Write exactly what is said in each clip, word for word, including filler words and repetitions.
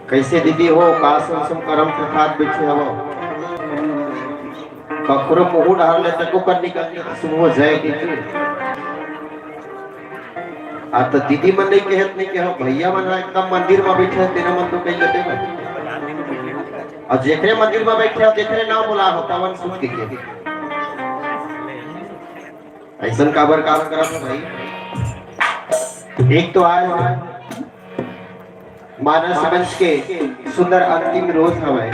कइसे दीदी हो, का संग संग करम प्रसाद बइठे हव? कखरो मुहूं डहर ले तको कर निकलथे, सुबह जय दीदी। आ त दीदी मन नइ कहत, नइ कहव, भइया मन ह एकदम मंदिर म बइठे हे, तेना मन तो कहि लेते। अउ जेकरे मंदिर म बइठे हे, जेकरे नांव बोला हो, पवन सूद के, के। अइसन काबर काम करत हो भाई? एक तो आज मानस मंच के सुंदर अंतिम रोज हवय,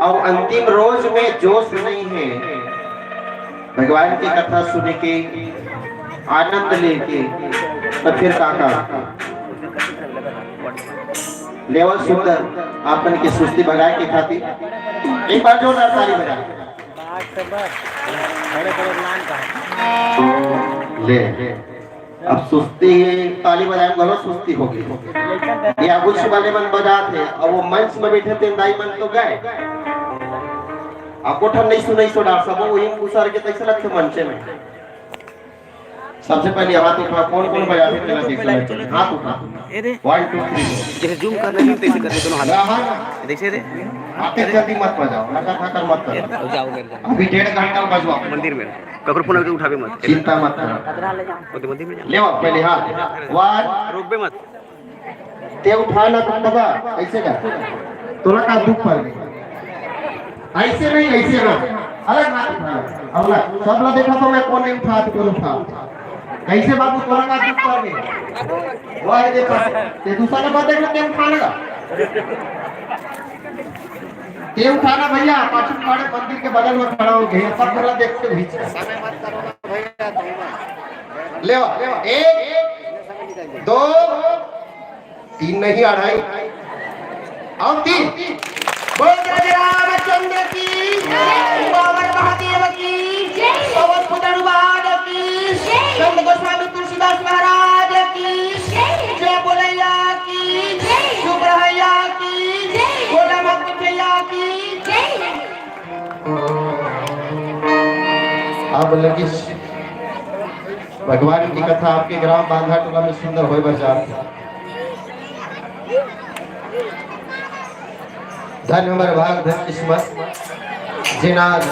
अउ अंतिम रोज में जोश नइ हे भगवान के कथा सुने के, आनंद लेके, त फिर का काम? लेवा सुंदर, आपन के सुस्ती भगाए के खातिर एक बार जोरदार ताली बजा। ले, अब सुस्ती ताली बजाए में घलो सुस्ती होगे। ये आगू वाले मन बजात हे, अब वो मंच में बइठे तेन दाई मन तो गए। अब कोठन नइ सुनइस ओ डहर, सब वही घुसर के तइसे लगथे मंचे में। सबसे पहले हाथ उठा, कौन कौन बजाथे तेला देख लेते हैं। हाथ उठा। ए रे। One, two, three, four। जैसे जूम करना है, तैसे करके दोनों हाथ। हाँ, हाँ। जैसे रे। आते जल्दी मत बजाओ, लगा था कर मत करो। जाओ, मेरे जाओ। अभी डेढ़ घंटा बजवाओ। मंदिर में। ककरो फोन आवे तो उठावे मत। चिंता मत करो। वो तो मंदिर में जाओ। ले आओ, पहले हाथ। One। रोकबे मत। ते उठा ना तो बजा, अइसे का? तोला का दुख पड़ गे? अइसे नहीं, अइसे ना। अलग हाथ उठा। अब ना, सब ला देखा तो मैं कोन नइ उठा, तो कोन उठा। कइसे बाबू, तोला का दुख पड़ गे? वो है देखा, ते दूसरा के बाद देखा, ते उठा ना। ते उठा ना भइया, पाछू खड़े मंदिर के बगल में खड़ा हो गए, सब पूरा देख के खींच। ले आओ, एक, दो, तीन नहीं, अढ़ाई। अउ तीन। बोल राजा रामचंद्र की, बाबर महादेव की, पवन पुत्र अनुवाद की, संत गोस्वामी तुलसीदास महाराज की, जय बोलैया की, सुब्रहैया की, भोला भक्त भैया की। अब लगिस भगवान की कथा आपके ग्राम बांधा टोला में सुंदर होय बर जात। धन हमर भाग, धन किस्मत, जेन आज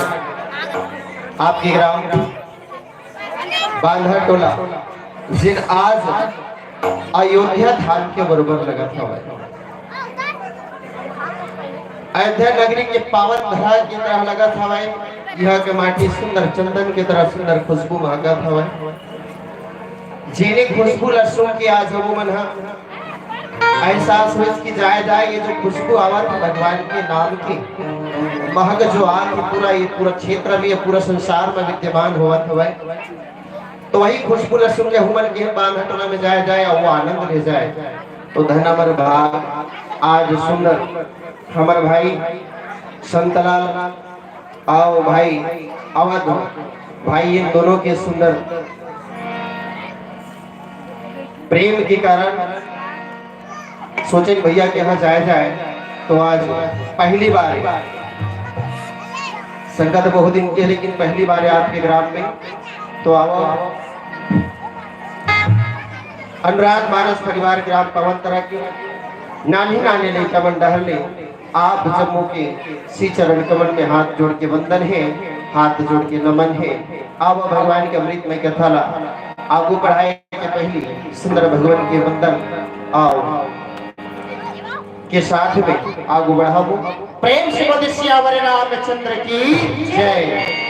आपके ग्राम बांधा टोला, जेन आज अयोध्या धाम के बरोबर लगत हवय। अयोध्या नगरी के पावन धरा की तरह लगत हवय। इहाँ के माटी सुंदर चंदन की तरह सुंदर खुशबू महकत हवय। जेने खुशबू ला सूंघ के आज हमू मन ह एहसास होइस कि जाए जाए ये जो खुशबू आवत हे भगवान के नाम के महक जो आत हे पूरा, ये पूरा क्षेत्र में, ये पूरा संसार में विद्यमान होवत हवय। तो वही खुशबू ला सूंघ के हमन के बांधा टोला में जाए जाए अउ वो आनंद ले जाए। तो धन हमर भाग, आज सुंदर हमर भाई संतलाल अउ भाई अवध भाई, इन दोनों के सुंदर प्रेम के कारण सोचेन भैया के यहाँ जाए जाए, तो आज पहली बार है। संगत बहुत दिन के, लेकिन पहली बार है आपके ग्राम में। तो आओ, अनुराग मानस परिवार ग्राम पवन तरा के नानी नानी लइका मन डहर ले आप जम्मो के श्री चरण कमल में हाथ जोड़ के वंदन हे, हाथ जोड़ के नमन हे। अब भगवान के अमृतमय कथा ला आगू बढ़ाए के पहली सुंदर भगवान के वंदन अउ के साथ में आगू बढ़ाबो। प्रेम से बोल सियावर रामचंद्र की जय।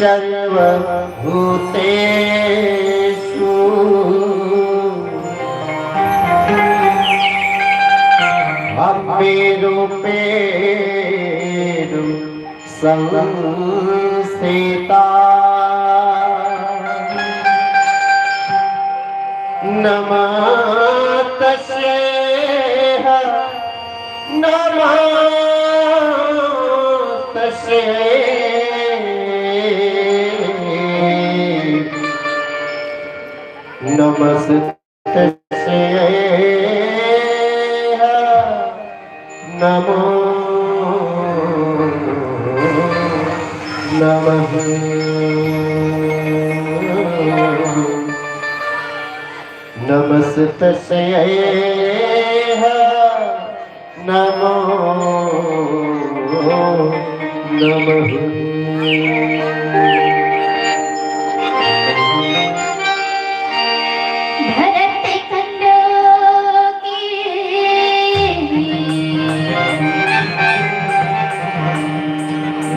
सर्वभूतेषु अम्बेरुपेरु संस्थिता। नमः तस्यै, नमः तस्यै, नमस्तस्यै नमो नमः। नमस्तस्यै नमो नमः। भरत खंडो की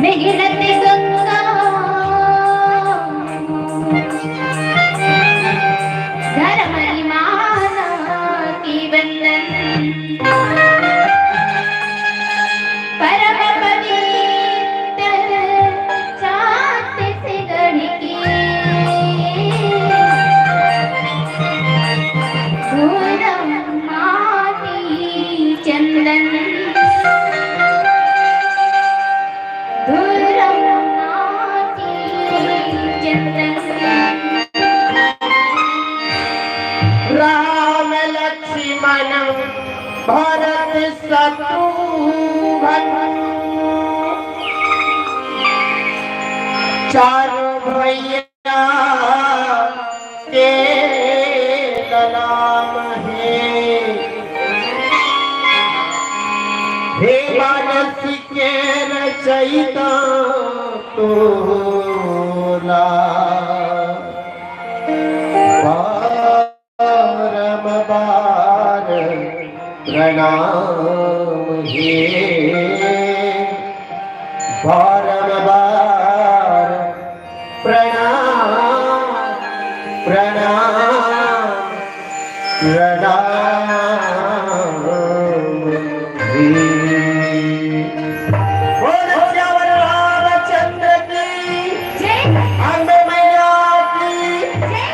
मिलत गंगा, धर्म इमान की वंदन। परम पवित्र छत्तीसगढ़ की, धूरम माटी चंदन, धूरम माटी चंदन। राम लक्ष्मण भरत शत्रुघ्न, चारों भैया के नाम हे। हे मानस के रचयिता तोला बारंबार प्रणाम हे, बारंबार प्रणाम, प्रणाम, प्रणाम हे। बोल सियावर रामचंद्र की, जय। अम्बे मैया की, जय।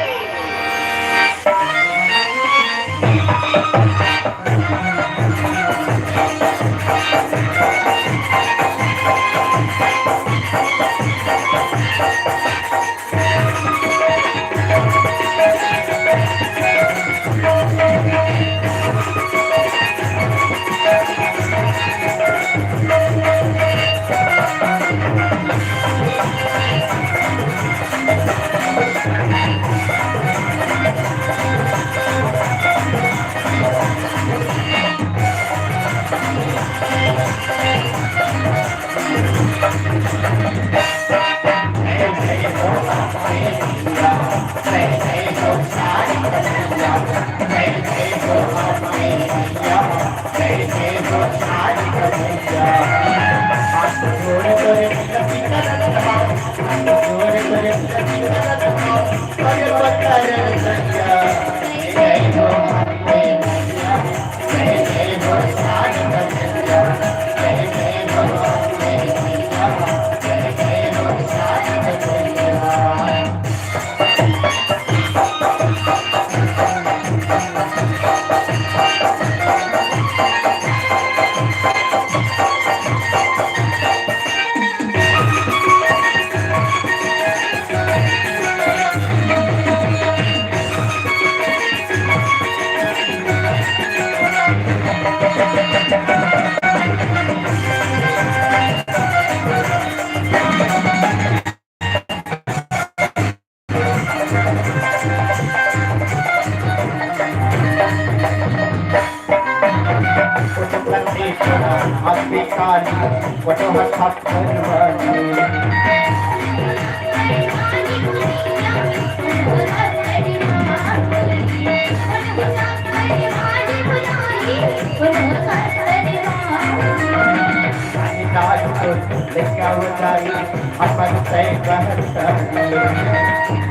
हमर दई महतारी,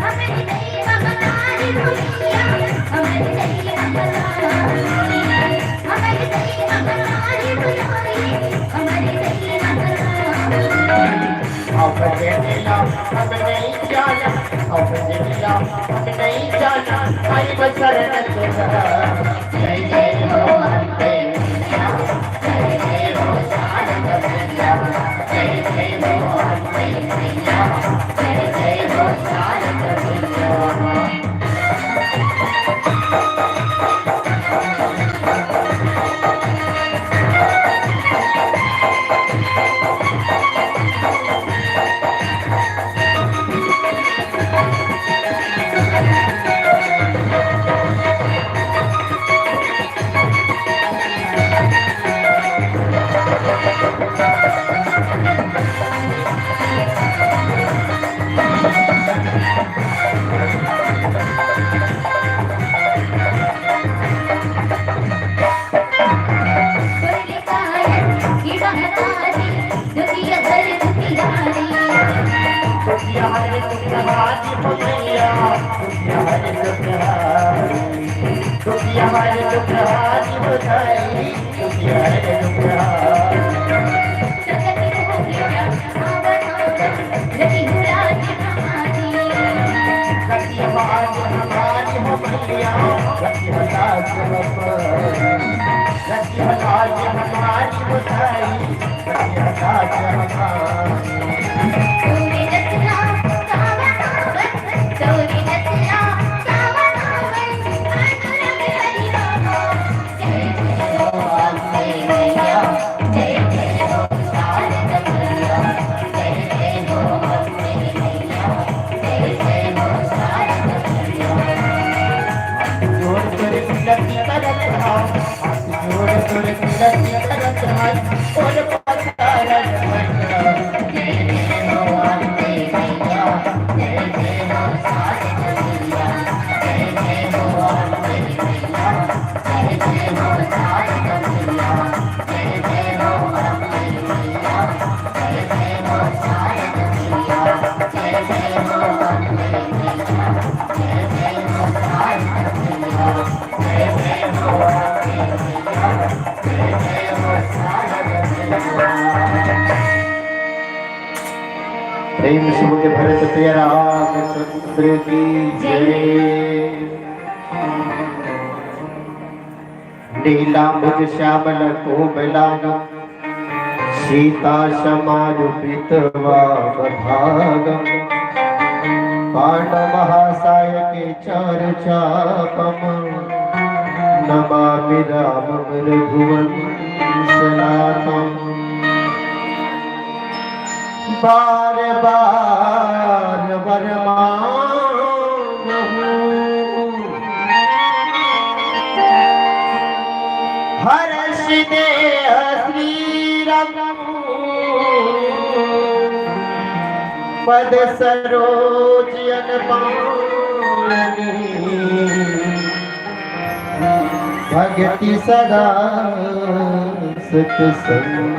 हमर दई महतारी, हमर दई महतारी, हमर दई महतारी। अब जेला हम नहीं जाना, अब जेला हम नहीं जाना, आई बसर न तेरा। जय जय हो अम्बे मैया। प्रेम से बोलिए भरत प्रिय रामचंद्र की जय। नीलांबुज श्यामल कोमलांग सीता समान पीतवाम भागम। पांडव महासाय के चारु चापम। नमामि रामम रघुवंशनाथम। बार बार वर मांगहु हर्ष देह श्री रघु पद सरोज अन पावनी। भगति सदा सत संग।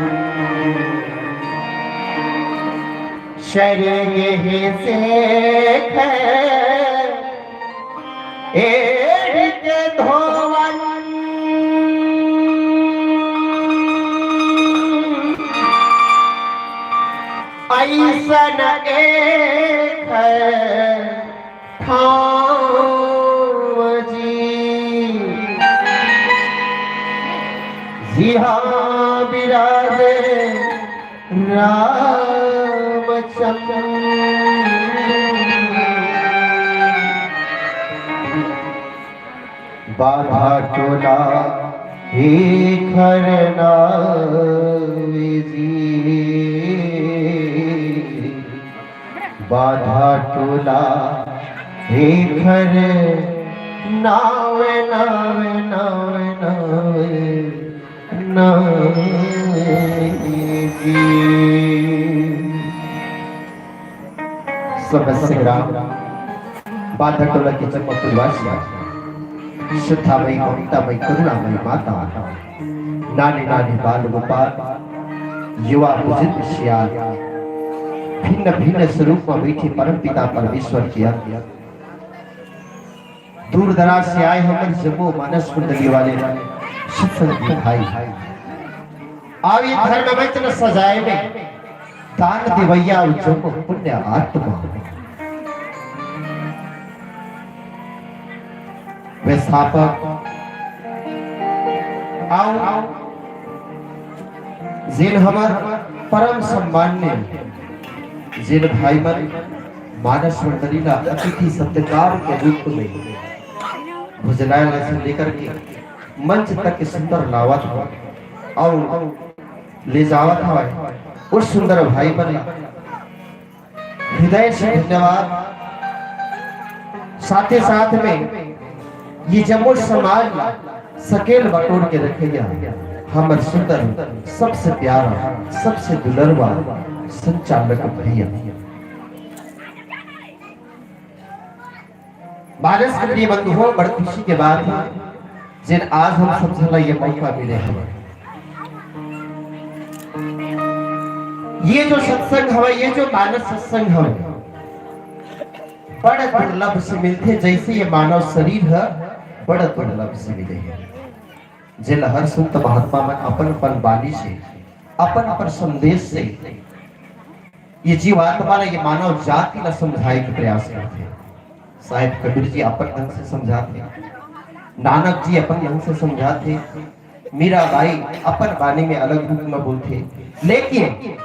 शरीर गेहि शेखर एढ़ के धोवन। अइसन एखर ठाँव जी, जिहाँ बिराजे रामचंद्र। बाधा टोला एखर नावे जी, बाधा टोला एखर नावे, नावे, नावे, नावे, नावे जी। समय संग्राम बाधा टोला के जम्मो परिवार, सुधामयी, ममतामयी, करुणामयी माता, नानी नानी बाल गोपाल, युवा बुजुर्ग सियान, भिन्न भिन्न स्वरूप में बैठे परम पिता परमेश्वर के अंग, दूर दराज से आए हमर जम्मो मानस मंडली वाले सत्संगी भाई, आव ये धर्म मंच ल सजाए में दान देवैया अउ जम्मो पुण्य आत्मा। व्यवस्थापक, आव, जेन हमर परम सम्मान्य, जेन भाई मन मानस मंडली ला अतिथि सत्कार के रूप में भोजनालय से लेकर के मंच तक के सुंदर लावत हवय अउ ले जावत हवय, उस सुंदर भाई मन ला हृदय से धन्यवाद। साथे साथ में ये जम्मो समाज ला सकेल बटोर के रखइया हमर सुंदर, सबसे प्यारा, सबसे दुलरवा संचालक भैया। मानस के प्रिय बंधुओं, बड़ खुशी के बात है, जेन आज हम सब झन ला ये मौका मिले हवय। ये जो सत्संग हवय, ये जो मानस सत्संग हवय, बड़ दुर्लभ से मिलथे। जैसे ये मानव शरीर ह बड़ दुर्लभ से मिले हे, जेला हर संत महात्मा मन अपन अपन बाणी से, अपन अपन संदेश से ये जीवात्मा ला, ये मानव जाति ला समझाए के प्रयास करथे। साहेब कबीर जी अपन ढंग से समझाथे, नानक जी अपन ढंग से समझाथे, मीराबाई अपन बाणी में अलग रूप में बोलथे। लेकिन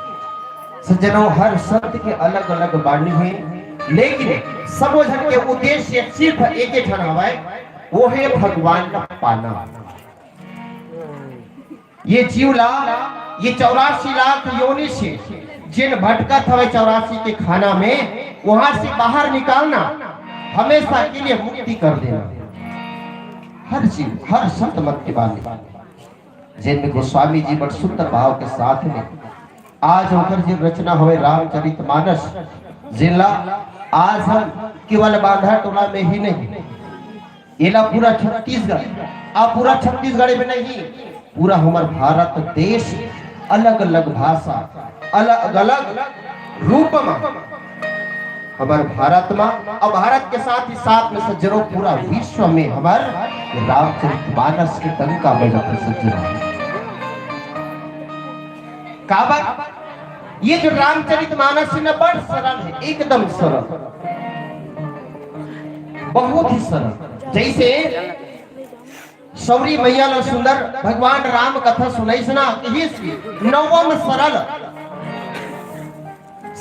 सज्जनों, हर संत के अलग-अलग बाणी हे, लेकिन सबो झन के उद्देश्य सिर्फ एके ठन हवय, वो हे भगवान ला पाना। ये जीव ला, ये चौरासी लाख योनि से जेन भटकत हवय चौरासी के खाना में, वहां से बाहर निकालना, हमेशा के लिए मुक्ति कर देना। हर जीव, हर संत मत के बारे, जेन में गोस्वामी जी बड़ सुंदर भाव के साथ में आज ओकर जे रचना हवय रामचरित मानस, जेला आज हम केवल बांधा टोला में ही नहीं, एला पूरा छत्तीसगढ़, आ पूरा छत्तीसगढ़ में नहीं, पूरा हमर भारत देश, अलग-अलग भाषा, अलग-अलग रूप में हमर भारत में, और भारत के साथ ही साथ में सज्जनों, पूरा विश्व में हमर रामचरित मानस के डंका बजत हे सज्जनों। काबर? ये जो रामचरित मानस हे ना, बड़ सरल हे, एकदम सरल, बहुत ही सरल। जैसे सौरी मैया ला सुंदर भगवान राम कथा सुनाइस ना, कहिस कि नवम सरल,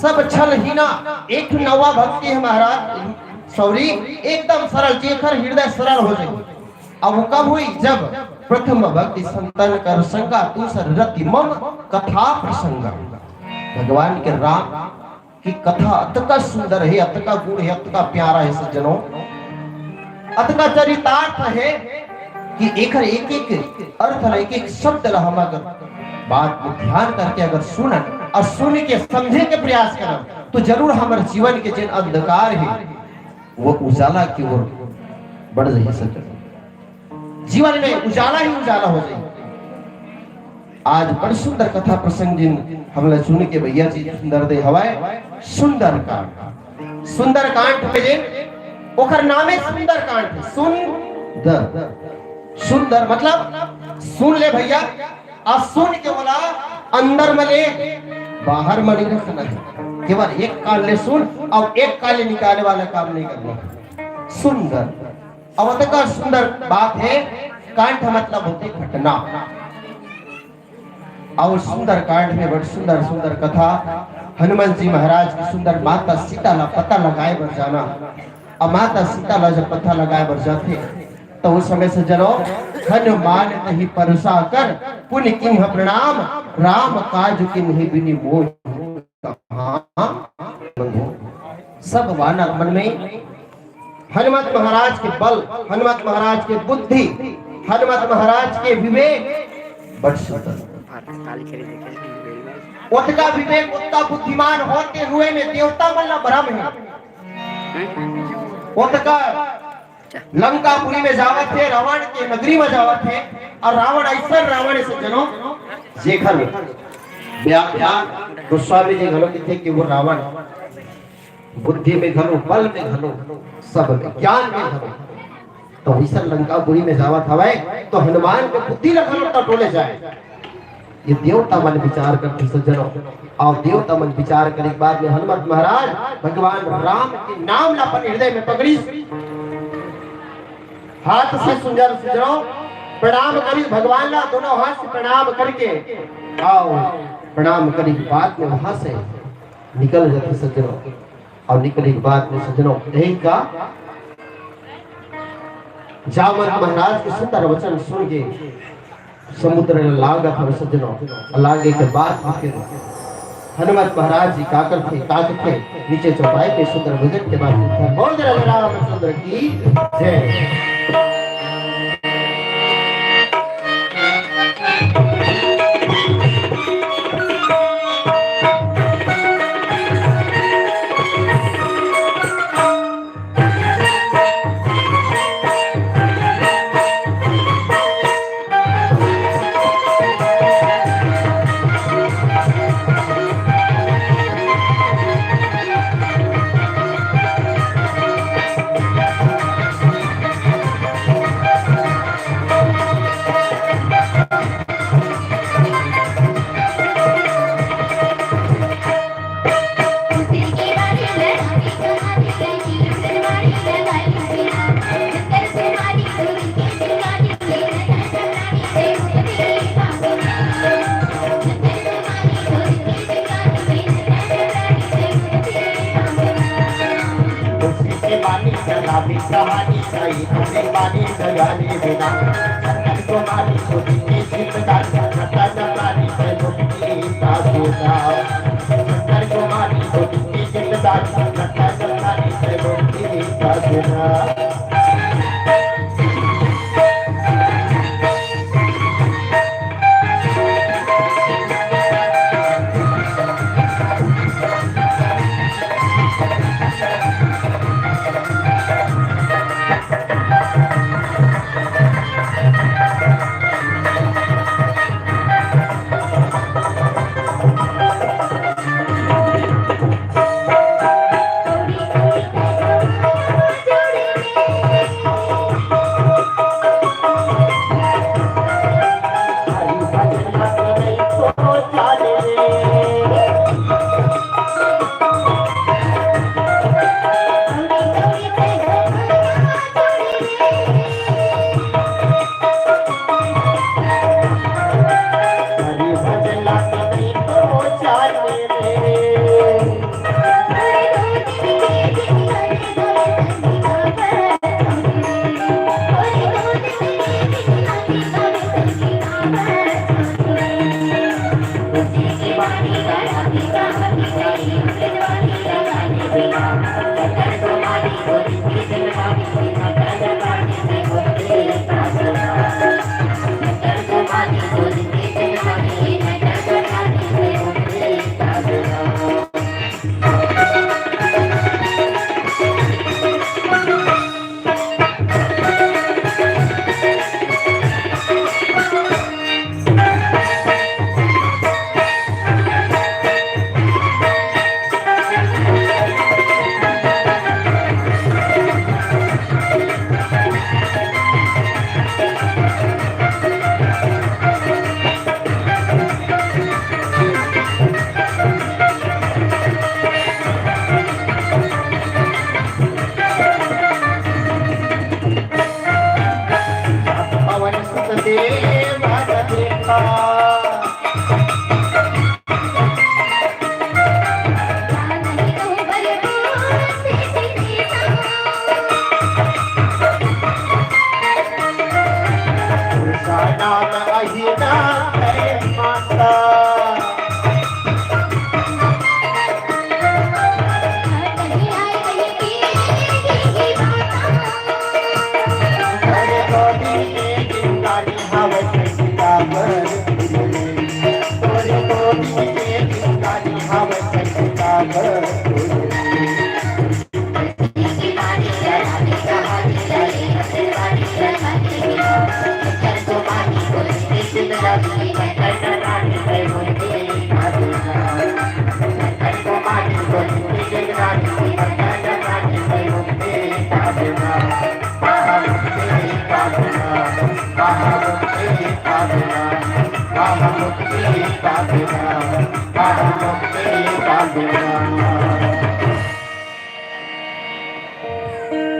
सब छल हीना, एक नवा भक्ति हे महाराज सौरी, एकदम सरल, जेकर हृदय सरल हो जाए। अब वो कब हुई? जब प्रथम भक्ति संतन कर संगा, दूसर रति मम कथा प्रसंगा। भगवान के राम की कथा अतका सुंदर हे, अतका गुण हे, अतका प्यारा हे सज्जनों, अतका चरितार्थ हे कि एकर एक एक अर्थ ला, एक एक शब्द ला हम अगर बात में ध्यान करके अगर सुनन और सुन के समझे के प्रयास करन, तो जरूर हमर जीवन के जेन अंधकार हे, वो उजाला की ओर बढ़ जाही सज्जनों। जीवन में उजाला ही उजाला हो जाही। आज बड़ सुंदर कथा प्रसंग जिन हमला सुन के भैया जी सुंदर दे हवय। सुंदरकांड, सुंदरकांड में जे ओकर नामे सुंदरकांड, सुंदर, सुंदर मतलब सुन ले भैया, आ सुन के ओला अंदर में ले, बाहर में नहीं रखना है। केवल एक कान ले सुन और एक कान ले निकाले वाला काम नहीं करना है। सुंदर, अब अतका सुंदर बात है, कांड मतलब होते घटना। और सुंदर कांड में बड़ सुंदर सुंदर कथा, हनुमान जी महाराज की सुंदर माता सीता ला पता लगाए बर जाना। अब माता सीता ला जब पता लगाए बर जाथे, तो उस समय सज्जनों, हनुमान तहि परोसा कर पुनि कीन्ह प्रणाम, राम काज कीन्ही बिनु मोहि कहाँ मंगहु। सब वानर मन में हनुमत महाराज के बल, हनुमत महाराज के बुद्धि, हनुमत महाराज के विवेक, बड़ सुंदर। ओतका विवेक, ओतका बुद्धिमान होते हुए में देवता मन ला भ्रम है। ओतका लंकापुरी में जावत हे, रावण के नगरी में जावत हे, और रावण ऐसा रावण हे सज्जनों, जेकर व्याख्या गोस्वामी जी घलो कहिथे कि वो रावण बुद्धि में घलो, बल में घलो, सब में, ज्ञान में घलो, तो वइसन लंकापुरी में जावत हवय, तो हनुमान के बुद्धि ला घलो टटोले जाय। ये देवता मन विचार करथे सज्जनों, अउ देवता मन विचार करे के बाद में हनुमत महाराज भगवान राम के नाम ला अपन हृदय में पकड़िस, हाथ से सुंदर सज्जनों प्रणाम करिस भगवान ला, दोनों हाथ से प्रणाम करके, अउ प्रणाम करे के बाद में वहां से निकल जाथे सज्जनों। अउ निकले के बाद में सज्जनों, यही का जामवंत महाराज के सुंदर वचन सुन के समुद्र ल लांघत हवे सज्जनों। लांघे के बाद में फिर हनुमत महाराज जी का करथे, का करथे, नीचे चौपाई पे सुंदर भजन के बाद में बोल दे राजा रामचंद्र की जय।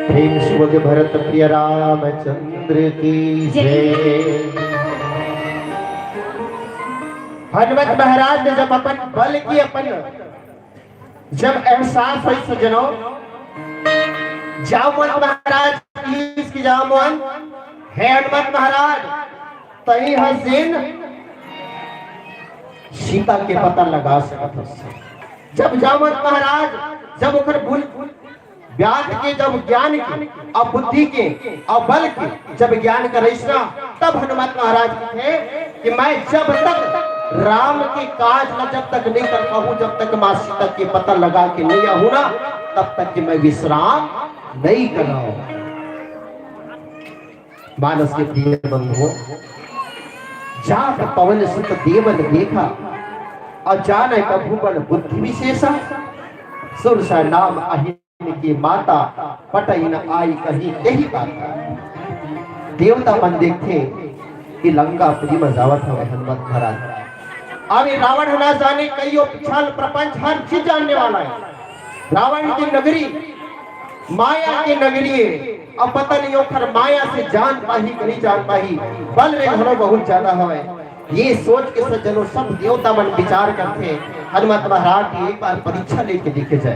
प्रेम से बोलिए भरत प्रिय रामचंद्र की जय। हनुमत महाराज ने जब अपन बल की अपन जब एहसास होइस सज्जनों, जामवंत महाराज की, इसकी जामवंत, हे हनुमत महाराज, तहीं हसीन सीता के पता लगा सकत हस। जब जामवंत महाराज, जब ओकर बुल-, व्याध के जब ज्ञान के, अब बुद्धि के, अब बल के जब ज्ञान करइस ना, तब हनुमत महाराज कथे कि मैं जब तक राम के काज ला जब तक नहीं कर पाहूं, जब तक माँ सीता के पता लगा के नहीं आहूं ना, तब तक कि मैं विश्राम नहीं करंव। मानस के प्रिय बंधुओं, जात पवन सुत देवन देखा, अउ जाने कभू बल बुद्धि विशेषा। सुरसा नाम अहिन की माता, पटई न आई कही तेहि बाता। देवता मन देखथे कि लंकापुरी म जावत हवय हनुमत महाराज। अब ये रावण ह ना जाने कई, वो छल प्रपंच हर चीज जानने वाला है। रावण की नगरी माया की नगरी है। अब पता नहीं ओखर माया से जान पाही कि नहीं जान पाही, बल में घलो बहुत ज्यादा हवय। ये सोच के सज्जनों, सब देवता मन विचार करथे, हनुमत महाराज की एक बार परीक्षा लेके देखे जाए।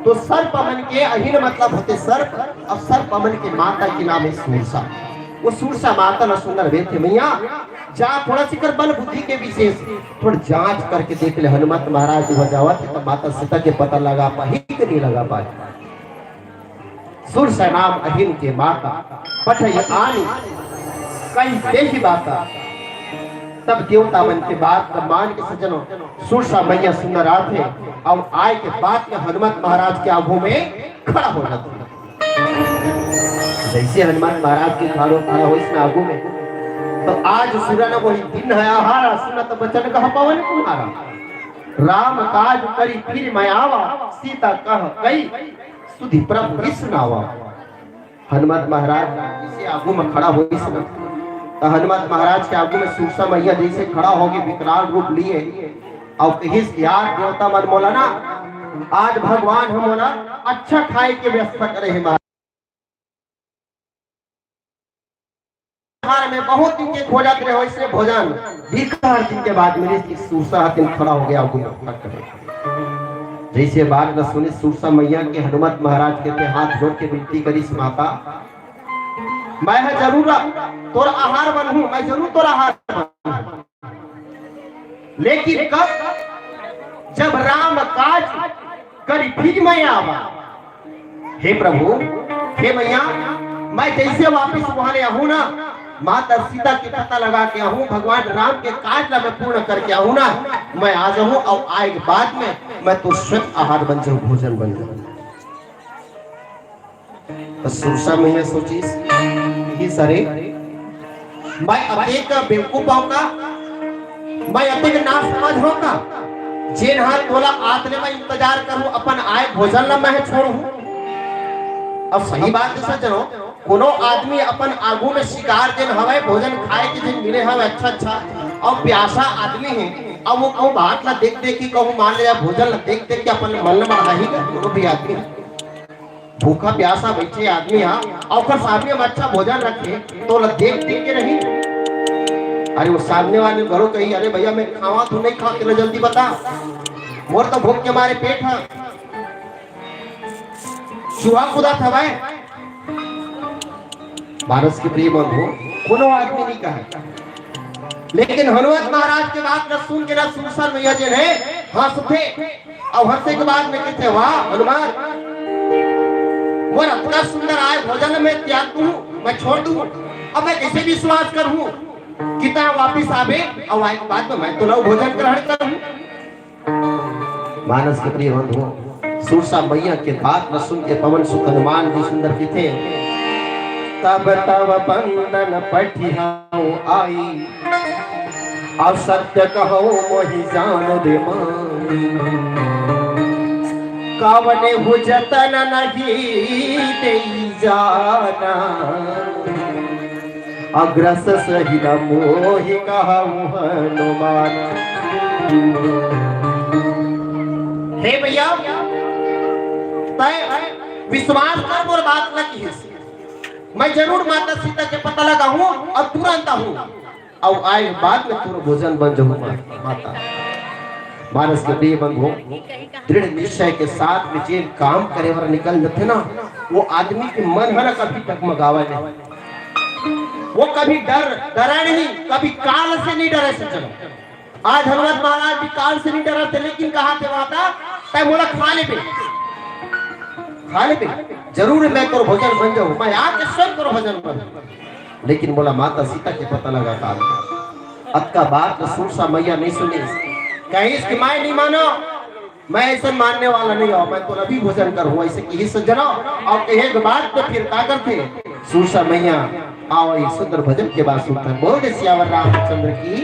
तो सर्प मन के अहिन मतलब होथे सर्प, अउ सर्प मन के माता के नाम हे सुरसा। वो सुरसा माता ला सुंदर बेथे, मैया जा थोड़ा सी कर बल बुद्धि के विशेष थोड़ा जांच करके देख ले, हनुमत महाराज हो जावत हे, तब माता सीता के पता लगा पाही कि नहीं लगा पाही। सुरसा नाम अहिन के माता, पटई आनी कही तेहि बाता। तब देवता मन के बात ला मान के सज्जनों, सुरसा मैया सुंदर आथे, अउ आय के बाद में हनुमत महाराज के आगू में खड़ा हो जाथे। जैसे हनुमत महाराज के खड़ा, खड़ा होइस ना आगू में, तो आज सुरन वही दिन है आहारा, सुनत बचन कह पवन कुम्हारा। राम काज करी फिर मैं आवा, सीता कह कई सुधि प्रभु रिस नावा। हनुमत महाराज जैसे आगू में खड़ा होइस ना, तो हनुमत महाराज के आगू में सुरसा मैया जैसे खड़ा होगे विकराल रूप लिए, अउ कहिस कि आज देवता मन मोला ना, आज भगवान ह मोला अच्छा खाए के व्यवस्था करे हे महाराज। घर में बहुत दिन के खोजत रहे, वैसे भोजन भिखार दिन के बाद मिलिस कि सुरसा हथिन खड़ा होगे, आगू में खड़ा करे। जैसे बात ला सुनिस सुरसा मैया के, हनुमत महाराज के ते हाथ जोड़ के विनती करिस, माता, मैं ह जरूर तोर आहार बनहूं, मैं जरूर तोर आहार बनहूं। लेकिन कब? जब राम काज करी फिर मैं आवा। हे प्रभु, हे मैया, मैं जैसे वापिस वहां ले आहूं ना, माता सीता के पता लगा के आहूं, भगवान राम के काज ला मैं पूर्ण करके आहूं ना, मैं आ जाहूं अउ आय के बाद में मैं तो स्वयं आहार बन जाहूं, भोजन बन जाहूं। त सुरसा मैया सोचिस, "इस अरे, मैं अतेक बेवकूफ हंव का? मैं अतेक नासमझ हंव का? जेन हा तोला आत ले मैं इंतजार करहूं, अपन आय भोजन ला मैं छोड़हूं?" अब सही बात हे सज्जनों, कोनो आदमी अपन आगू में शिकार जेन हवय, भोजन खाए के जेन मिले हवय अच्छा अच्छा, अउ प्यासा आदमी हे, अब वो कहूं भात ला देख देख के कहूं मान ले या भोजन ला देख देख के अपन मन ला बढ़ाही का कोनो भी आदमी? भूखा प्यासा बैठे आदमी हा, अउ ओकर सामने में अच्छा भोजन रखे, तो ओला देख देख के रही। अरे वो सामने वाले घलो कही, "अरे भैया मैं खावा, तू नहीं खावा, तेला जल्दी बता, मोर तो भूख के मारे पेट हा चूहा कूदत हवय।" मानस के प्रिय बंधु, कोनो आदमी नहीं कहे, लेकिन हनुमत महाराज के बात ला सुन के ना सुरसा मैया जेन हे हंसथे, अउ हंसे के बाद में कहिथे, "वाह हनुमान, मोर अतना सुंदर आय भोजन मैं त्याग दूं, मैं छोड़ दूं? अब मैं कैसे विश्वास करहूं कि तैं वापिस आबे, अउ आय के बाद में मैं तोला भोजन ग्रहण करहूं?" मानस के प्रिय बंधुओं, सुरसा मैया के बात ला सुन के पवन सुत हनुमान जी सुंदर कहिथे, "तब तब बंदन पठिहाउ आई, अउ सत्य कहौ मोहि जान दे माई। कावने हु जतन नहीं देई जाना, अग्रस सहित मोहि कहउँ हनुमान। हे भैया, तैं विश्वास कर मोर बात ल किहिस। मैं जरूर माता सीता के पता लगाहूँ अउ तुरंत आहूँ। अउ आए के बाद में तोर भोजन बन जाहूँ मा-, माता। मानस के प्रिय बंधु, दृढ़ निश्चय के साथ में जेन काम करे बर निकल जथे ना, वो आदमी के मन ह ना कभी डगमगावय नहीं। वो कभी डर, डरे नहीं, कभी काल से नहीं डरे सज्जनों। आज हनुमत महाराज भी काल से नहीं डरथे, लेकिन कहा थे माता, तैं मोला खा लेबे, खा लेबे, जरूर मैं तोर भोजन बन जाहूँ, मैं आके स्वयं तोर भोजन बन जाहूँ। लेकिन मोला माता सीता के पता लगा काल। अतका बात ल सुरसा मैया नहीं सुनिस, कहिस कि मैं नहीं मानों, मैं अइसन मानने वाला नहीं हूँ, मैं तो अभी भोजन करहूँ, अइसे किहिस सज्जनों। अउ कहे के बाद तो फिर का करथे, सुरसा मैया आवय सुंदर भजन के बाद सुनथन। बोल दे सियावर रामचंद्र की।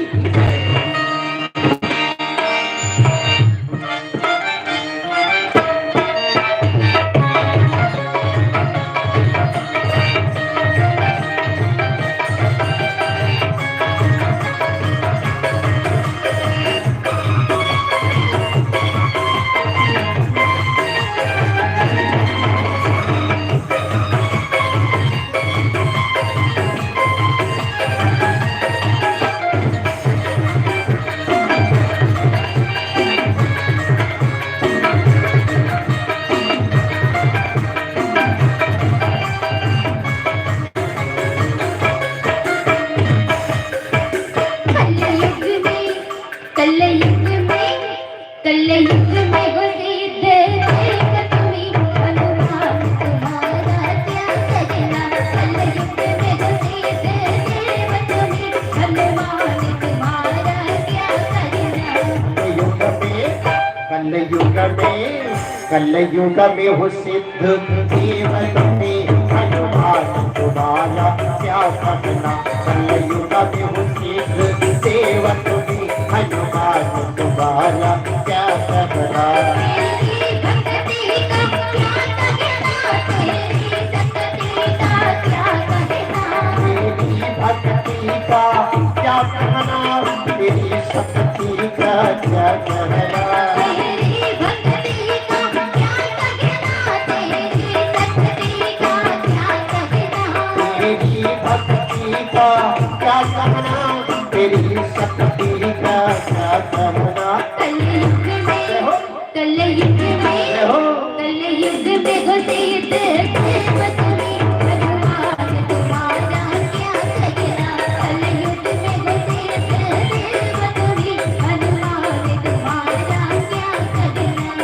कलयुग में, कलयुग में, कलयुग में हो सिद्ध देव तुम्ही, हनुमान तुम्हारा क्या करना। कलयुग में हो सिद्ध देव तुम्ही, हनुमान तुम्हारा क्या करना। कलयुग में, कलयुग में, कलयुग में हो सिद्ध देव तुम्ही, हनुमान तुम्हारा क्या कहना। कलयुग में हो सिद्ध देव तुम्ही, हनुमान तुम्हारा क्या कहना। तेरी भक्ति का क्या कहना, तेरी शक्ति का क्या कहना। तेरी भक्ति का क्या कहना, तेरी शक्ति का क्या कहना। तेरी भक्ति का क्या कहना, तेरी शक्ति का क्या कहना। तेरी भक्ति का क्या कहना, तेरी शक्ति का क्या कहना। कलयुग में, जय हो। कलयुग में, जय हो। कलयुग में घुसे थे मत में, भगवान तुम्हारा क्या कहना। कलयुग में घुसे थे मत में, भगवान तुम्हारा क्या कहना।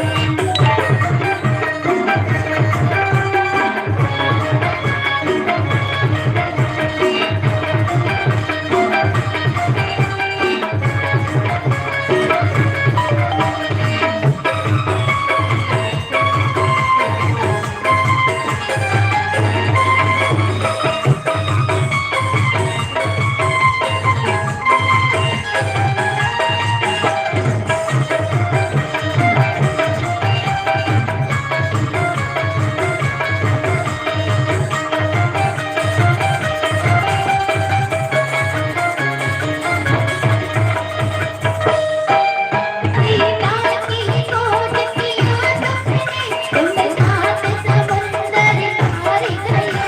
सीता की खोज किया तुमने, तुम सात समंदर पार गए।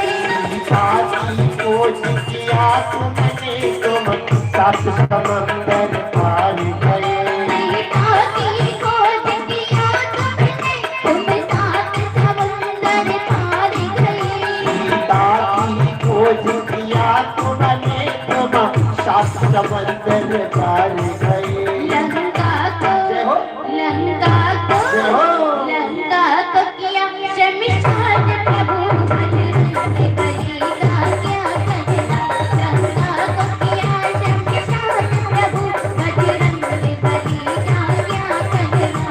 सीता की खोज किया तुमने, तुम सात समंदर पार गए। सीता की खोज किया तुमने, तुम सात समंदर पार गए। सीता की खोज किया तुमने, तुम सात समंदर पार गए। लंका को, जय हो। लंका को, जय हो। लंका को किया शमशान प्रभु, बजरंग बली का क्या कहना। लंका को किया शमशान प्रभु, बजरंग बली का क्या कहना।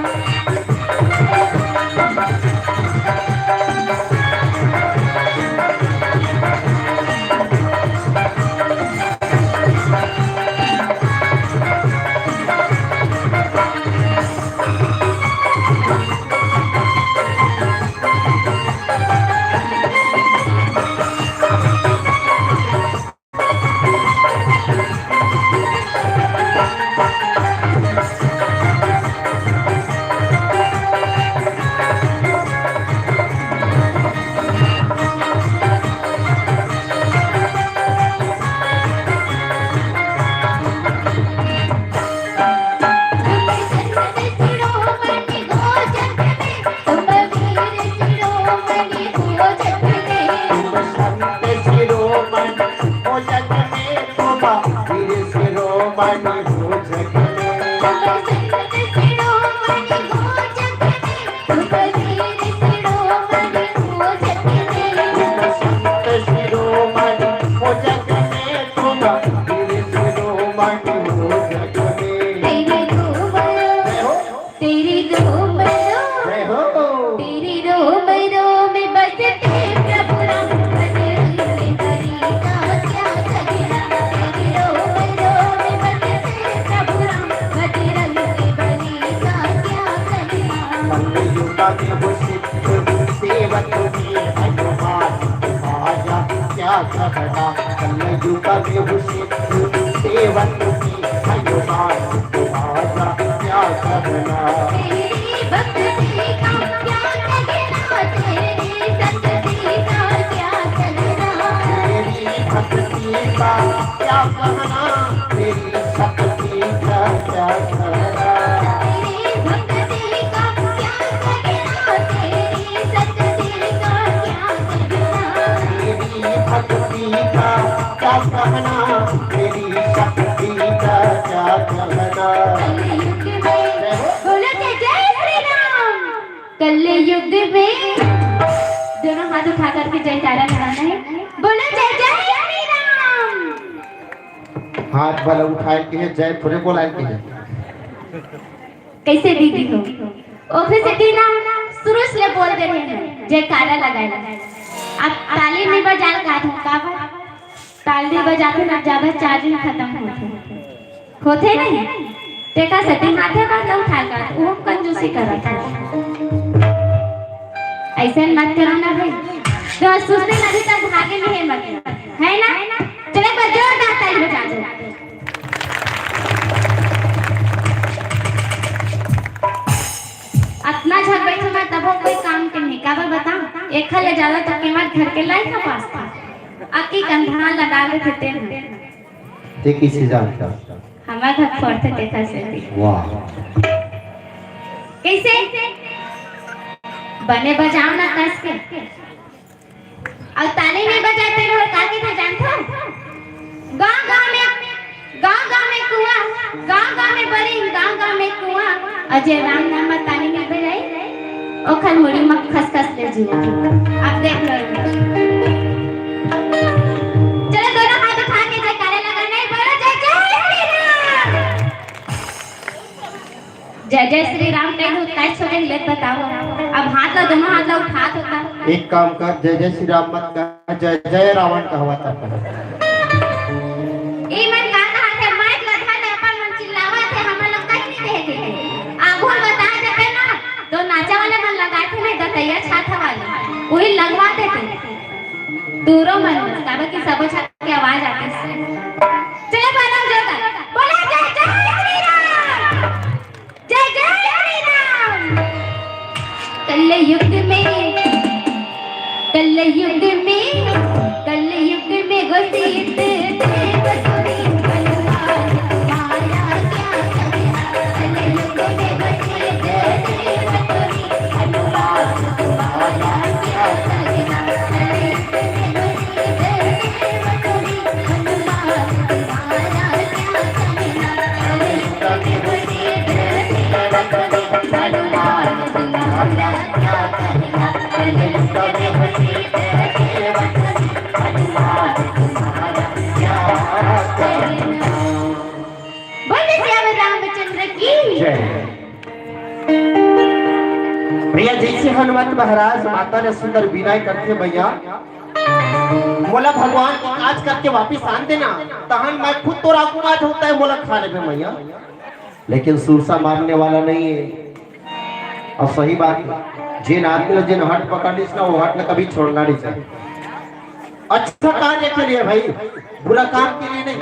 क्या कहना, कलयुग में हुसैन सेवक की हनुमान तुम्हारा क्या कहना। तेरी भक्ति का क्या कहना, तेरी शक्ति का क्या कहना। तेरी भक्ति का क्या कहना, तेरी शक्ति का क्या कहना। तेरी भक्ति का क्या कहना, तेरी शक्ति का क्या कहना। तेरी भक्ति का क्या कहना, तेरी शक्ति का क्या कहना। कलयुग में, बोलो जय जय श्री राम। कलयुग में दोनों हाथ उठा करके जयकारा लगाना है। बोलो जय जय श्री राम। हाथ भला उठाए के है, जय थोड़े बोलाए के है। कैसे दीदी हो? ओकरे से दीना शुरू से बोल दे रहे हैं, जयकारा लगाए। अब ताली नहीं बजा का था, का बा? ताली बजाते ना, ज्यादा चार्जिंग खत्म होथे। होथे नहीं? तेका सेती हाथे बर न उठाए का, वो कंजूसी करत है। ऐसे मत करो ना भाई। तो सुस्ती नदी तक भागे नहीं है मत। है ना? चलो एक बार जोरदार ताली बजा दो। अतना झन बैठे मैं तबो कोई काम के नहीं। काबर बता? एक ले ज्यादा तो केवल घर के लाई का पास था। अक्की कंधा लगा ले थे तेन। ते किसे जानता? हमार घर फोड़थे तेखर सेती। वाह। कैसे? बने बजाओ ना कस के। अउ ताली नहीं बजाते रहो, का के था जानथो? गांव गांव में, गांव गांव में कुआं, गांव गांव में बरिंग, गांव गांव में कुआं। अजय राम नाम ताली नहीं बजाई। ओखर मुड़ी म खसखस ले जुआ। आप देख लो। चलो दोनों हाथ उठा के जयकारे लगा, नहीं बोलो जय जय श्री राम। जय जय श्री राम कह दो, काय छोटे ले बताओ। अब हाथ ला, दोनों हाथ ला उठात होता। एक काम कर, जय जय श्री राम मत कर, जय जय रावण कहवा था। ई मन का कहा थे, माइक ला धर ले, अपन मन चिल्लावा थे, हमन लोग कहीं नहीं देखे थे। आगू हम बता देते ना, तो नाचा वाले मन लगाए थे नहीं, दतैया छाथा वाले, वही लगवा देते। दूरो मन, काबर की सबो छात्र की आवाज आती है। चलो, बोलो जोरदार, बोलो जय जय श्री राम। जय जय श्री राम। कलयुग में, कलयुग में, कलयुग में घोषित देव तुरी हनुमान तुम्हारा क्या करना। कलयुग में घोषित देव तुरी हनुमान तुम्हारा क्या करना। कलयुग में घोषित देव तुरी हनुमान तुम्हारा क्या करना। कलयुग में घोषित देव तुरी हनुमान तुम्हारा क्या करना। कलयुग में घोषित देव तुरी हनुमान तुम्हारा क्या करना। बोल सियावर रामचंद्र की जय। भैया, जैसे हनुमंत महाराज माता ले सुंदर विनय करथे, भैया, मोला भगवान के काज करके वापिस आन देना, तहन मैं खुद तोर आगू म होता है, मोला खा लेबे मैया। लेकिन सुरसा मानने वाला नहीं है। और सही बात है, जिन आदमी ने जिन हट पकड़ लिस ना, वो हट ने कभी छोड़ना नहीं चाहिए। अच्छा कार्य के लिए भाई, बुरा काम के लिए नहीं।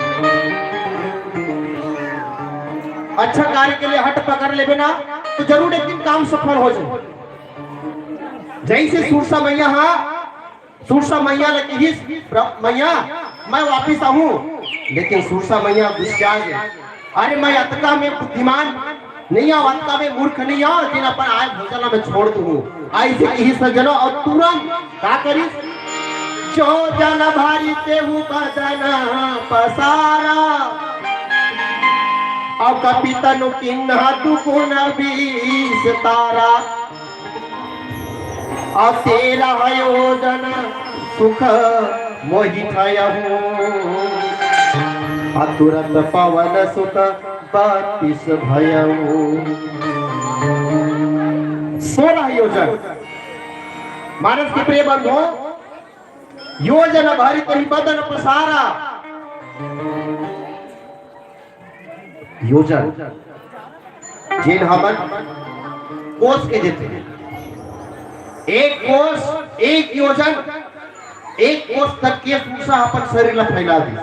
अच्छा कार्य के लिए हट पकड़ लेबे ना, तो जरूर एक दिन काम सफल हो जाए। जैसे सुरसा मैया, हाँ, सुरसा मैया ले किहिस, "प्र-, मैया, मैं वापिस आहूं।" लेकिन सुरसा मैया गुस्सा गे, "अरे, मैं अतका में बुद्धिमान नहीं आंव, अतका में मूर्ख नहीं आंव, जिन अपन आय भोजन में छोड़ दूं।" ऐसे किहिस सज्जनो, और तुरंत का करिस? "जो जन भरी तेहू बदन पसारा, और कपि तनु किन्हा दुगुन बीस तारा।" अउ तेरह योजन सुख मोहि थयहु, अतुरत पवन सुत बत्तीस भयहु। सोलह योजन। मानस के प्रिय बंधु, योजन भरि तहि बदन पसारा। योजन, जेन हमन कोस के देथे, एक कोस, एक योजन, एक कोस तक के सुरसा अपन शरीर ला फैला दिस।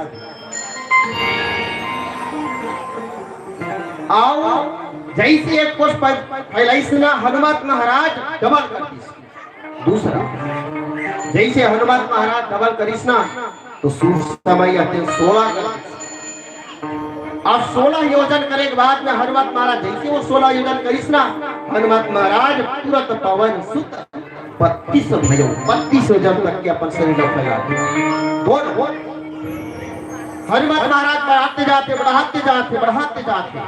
अउ जैसे एक कोस फैलाइस ना, हनुमत महाराज डबल कर दिस। दूसरा, जैसे हनुमत महाराज डबल करिस ना, तो सुरसा मैया तेन सोलह कर दिस। अउ सोलह योजन करे के बाद में हनुमत महाराज जैसे वो सोलह योजन करिस ना, हनुमत महाराज तुरंत पवन सुत बत्तीस, भैया, बत्तीस योजन तक के अपन शरीर ला फैला दे। बोल, बोल। हनुमत महाराज बढ़ाते जाते, बढ़ाते जाते, बढ़ाते जाते।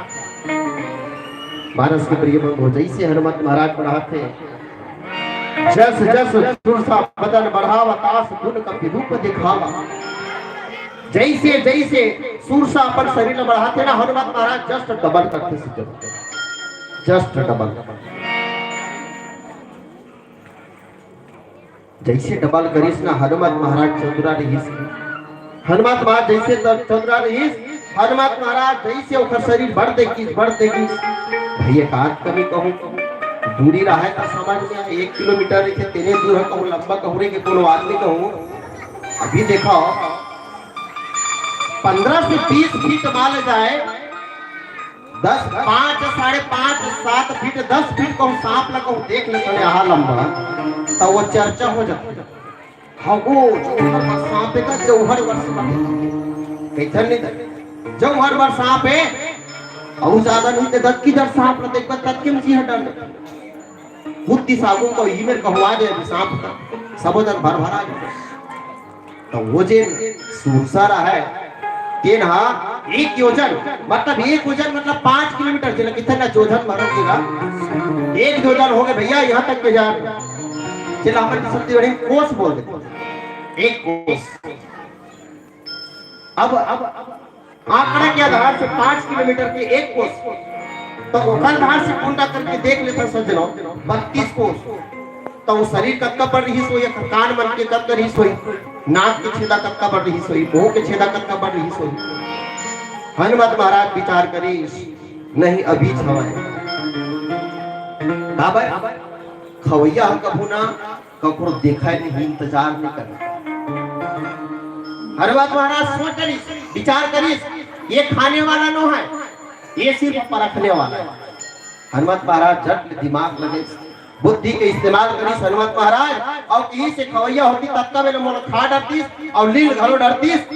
मानस के प्रिय बंधु, जैसे हनुमत महाराज बढ़ाते, जस जस सुरसा बदन बढ़ावा, तास गुन का विरूप दिखावा। जैसे जैसे सुरसा अपन शरीर ला बढ़ाते ना, हनुमत महाराज just double करते, just double। जैसे डबल करिस ना, हनुमत महाराज चतुरा रहिस। हनुमत महाराज जैसे त-, चतुरा रहिस, हनुमत महाराज जैसे ओकर शरीर बढ़ देगिस, बढ़ देगिस। भैया, का कमी कहूँ, दूरी रहे त समझ में आए, एक किलोमीटर रहिथे, तेने दूर ह कहूँ, लंबा कहूँ रे के कोनो आदमी कहूँ। अभी देखो, पन्द्रह से बीस फीट मान जाए, दस, पाँच, साढ़े पाँच, सात फीट, दस फीट कहूँ सांप ला कहूँ देख ले तने आहा लंबा, त वो चर्चा हो जाथे। हगो, जौहर बर सांप हे का, जौहर बर सांप हे। कइथन नहीं त, जौहर बर सांप हे, अउ ज्यादा नहीं त दस की दस सांप ला देखबे, तब के मची ह डर। खुद दिसागो को ई मेर कहवा दे अभी सांप का, सबो जन भर भर आ जाए। त वो जे सुरसा रहय, तेन हा एक योजन, मतलब एक योजन मतलब पाँच किलोमीटर, जेला कितना जोजन मारत जेला, एक योजन हो गए भैया, यहाँ तक के जान, जेला हमर छत्तीसगढ़ी कोस बोल देथे, एक कोस। अब, अब आंकड़ा के आधार से पाँच किलोमीटर के एक कोस, त ओकर आधार से कुंडा करके देख लेथन सज्जनों, बत्तीस कोस। त वो शरीर कतका बड़ रहिस होही, कान मन के कतका रहिस होही, नाक के छेदा कतका बड़ रहिस होही, मुंह के छेदा कतका बड़ रहिस होही। हनुमत महाराज विचार करिस, नहीं, अभीच हवय। काबर? खवैया ह कभू ना ककरो देखय नहीं, इंतजार नहीं करय। हनुमत महाराज सोच करिस, विचार करिस, ये खाने वाला नो है, ये सिर्फ परखने वाला है। हनुमत महाराज झट ले दिमाग लगे, बुद्धि के इस्तेमाल करिस हनुमत महाराज, अउ कहीं से खवैया होती तब तक मोला खा डरतीस अउ लील घलो डरतीस।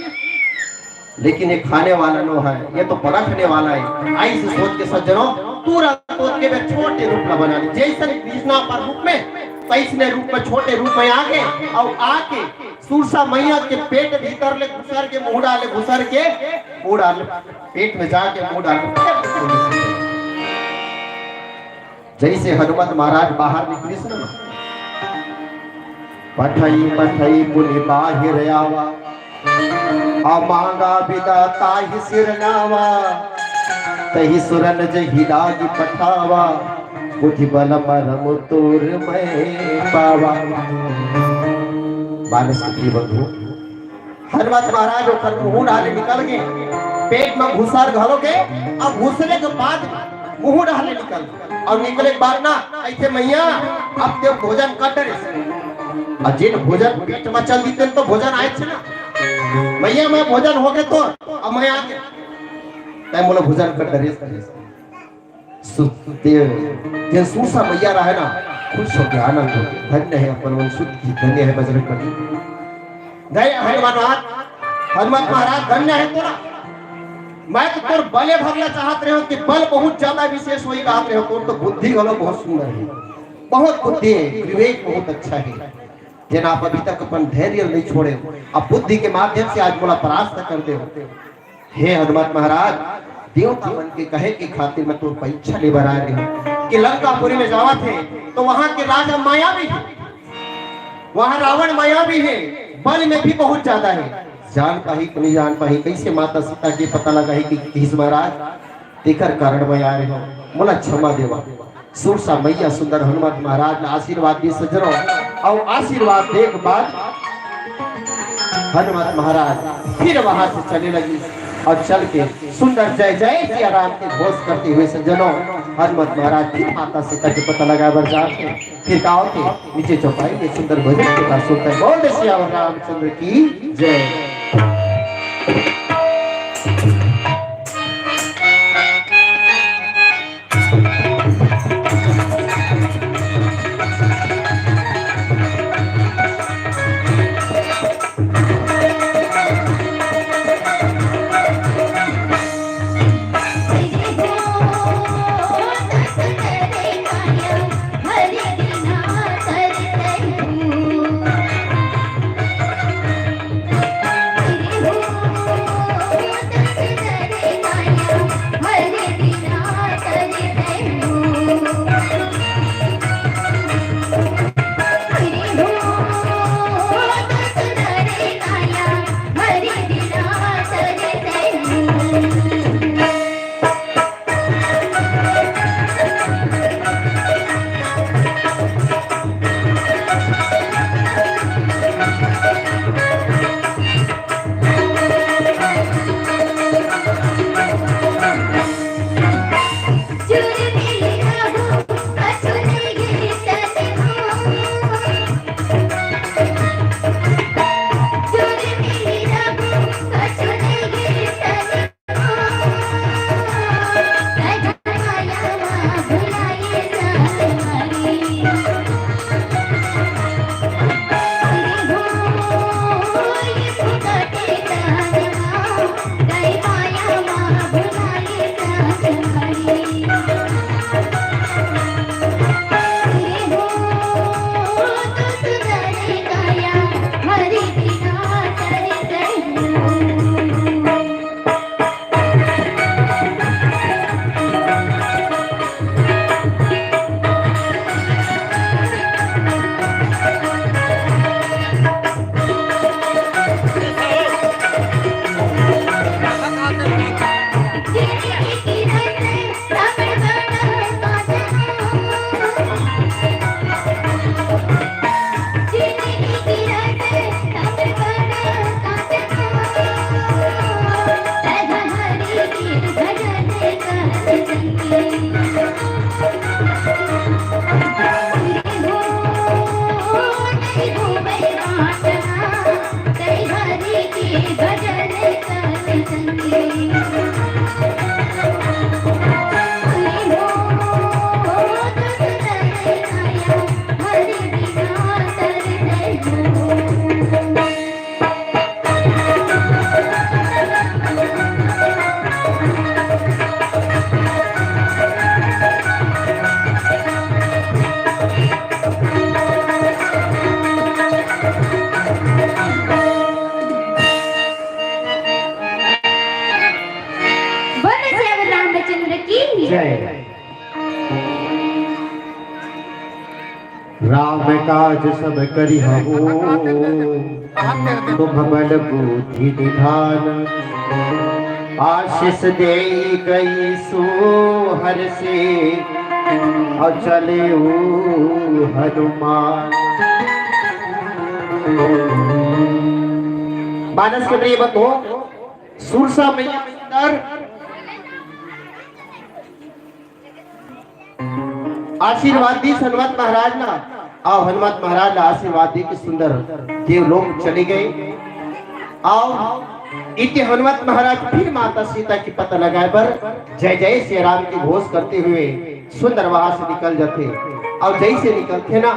लेकिन ये खाने वाला नो है, ये तो परखने वाला है। ऐसे सोच के सज्जनों, तुरंत ओतके बेर छोटे रूप ला बना ली, जैसन बिछना पर रूप में, तैसने रूप में, छोटे रूप में आके, अउ आके सुरसा मैया के पेट भीतर ले घुसर के, मुंह डाले घुसर के, मुंह डाले पेट में जाके, मुंह डाले जैसे हनुमत महाराज बाहर निकलिस ना, पठई पठई पुनि बाहिर आवा, अउ मांगा बिदा ताहि सिर नावा, तहि सुरन जहि लागी पठावा, बुद्धि बल मरम तोर मैं पावा। मानस के प्रिय बंधु, हनुमत महाराज ओकर मुंह डाले निकल गे, पेट में घुसर घलो गे, अउ घुसरे के बाद मुंह डाले निकल गे। अउ निकले के बाद ना, ऐसे मैया, अब ते भोजन कर डरे। अउ जेन भोजन पेट में चल दीते तो भोजन आए छे ना। मैया, मैं भोजन हो गए तो, अब मैं आगे, तै मोला भोजन कर डरे। सुत-, ते-, तेन सुरसा मैया रहे ना, खुश होके आनंद होके, धन्य है अपन मन सुत की, धन्य है बजरंग बली। जय हनुमान, हनुमत महाराज, धन्य है तोरा। मैं तो तोर बले भगला चाहत रहे हो कि बल बहुत ज्यादा विशेष होई कहत रहे हो, तोर तो बुद्धि घलो बहुत सुंदर है, बहुत बुद्धि है, विवेक बहुत अच्छा है। जेन आप अभी तक अपन धैर्य नहीं छोड़े हो, आप बुद्धि के माध्यम से आज मोला परास्त कर दे हो। हे हनुमत महाराज, देवता मन के कहे के खातिर मैं तोर परीक्षा ले बर आए रहे हूँ कि लंकापुरी में जावत हे तो वहां के राजा मायावी हे, वहां रावण मायावी हे, बल में भी बहुत ज्यादा हे। जान पाही कि नहीं जान पाही, कैसे माता सीता के पता लगा है कि किस महाराज, तेकर कारण मैं आए रहे हूँ, मोला क्षमा देवा। सुरसा मैया सुंदर हनुमत महाराज ला आशीर्वाद दे सज्जनों, अउ आशीर्वाद दे के बाद हनुमत महाराज फिर वहां से चले लगी। अउ चल के सुंदर जय जय सिया राम के घोष करते हुए सज्जनों, हनुमत महाराज फिर माता सीता के पता लगाए बर जाथे। फिर का होथे, नीचे चौपाई में सुंदर भजन के साथ सुंदर बोल दे सियावर रामचंद्र की जय। बोल सियावर रामचंद्र की जय। राम काज सब करिहउ, तुम बल बुद्धि निधान। आशीष देइ गई सो हरषि, अउ चले हनुमान। मानस के प्रिय बंधु, सुरसा मैया अंदर आशीर्वाद दीस हनुमत महाराज ला, अउ हनुमत महाराज ला आशीर्वाद दे के सुंदर देवलोक चले गए। अउ इति हनुमत महाराज फिर माता सीता के पता लगाए बर जय जय श्री राम के घोष करते हुए सुंदर वहां से निकल जाथे। अउ जैसे निकलथे ना,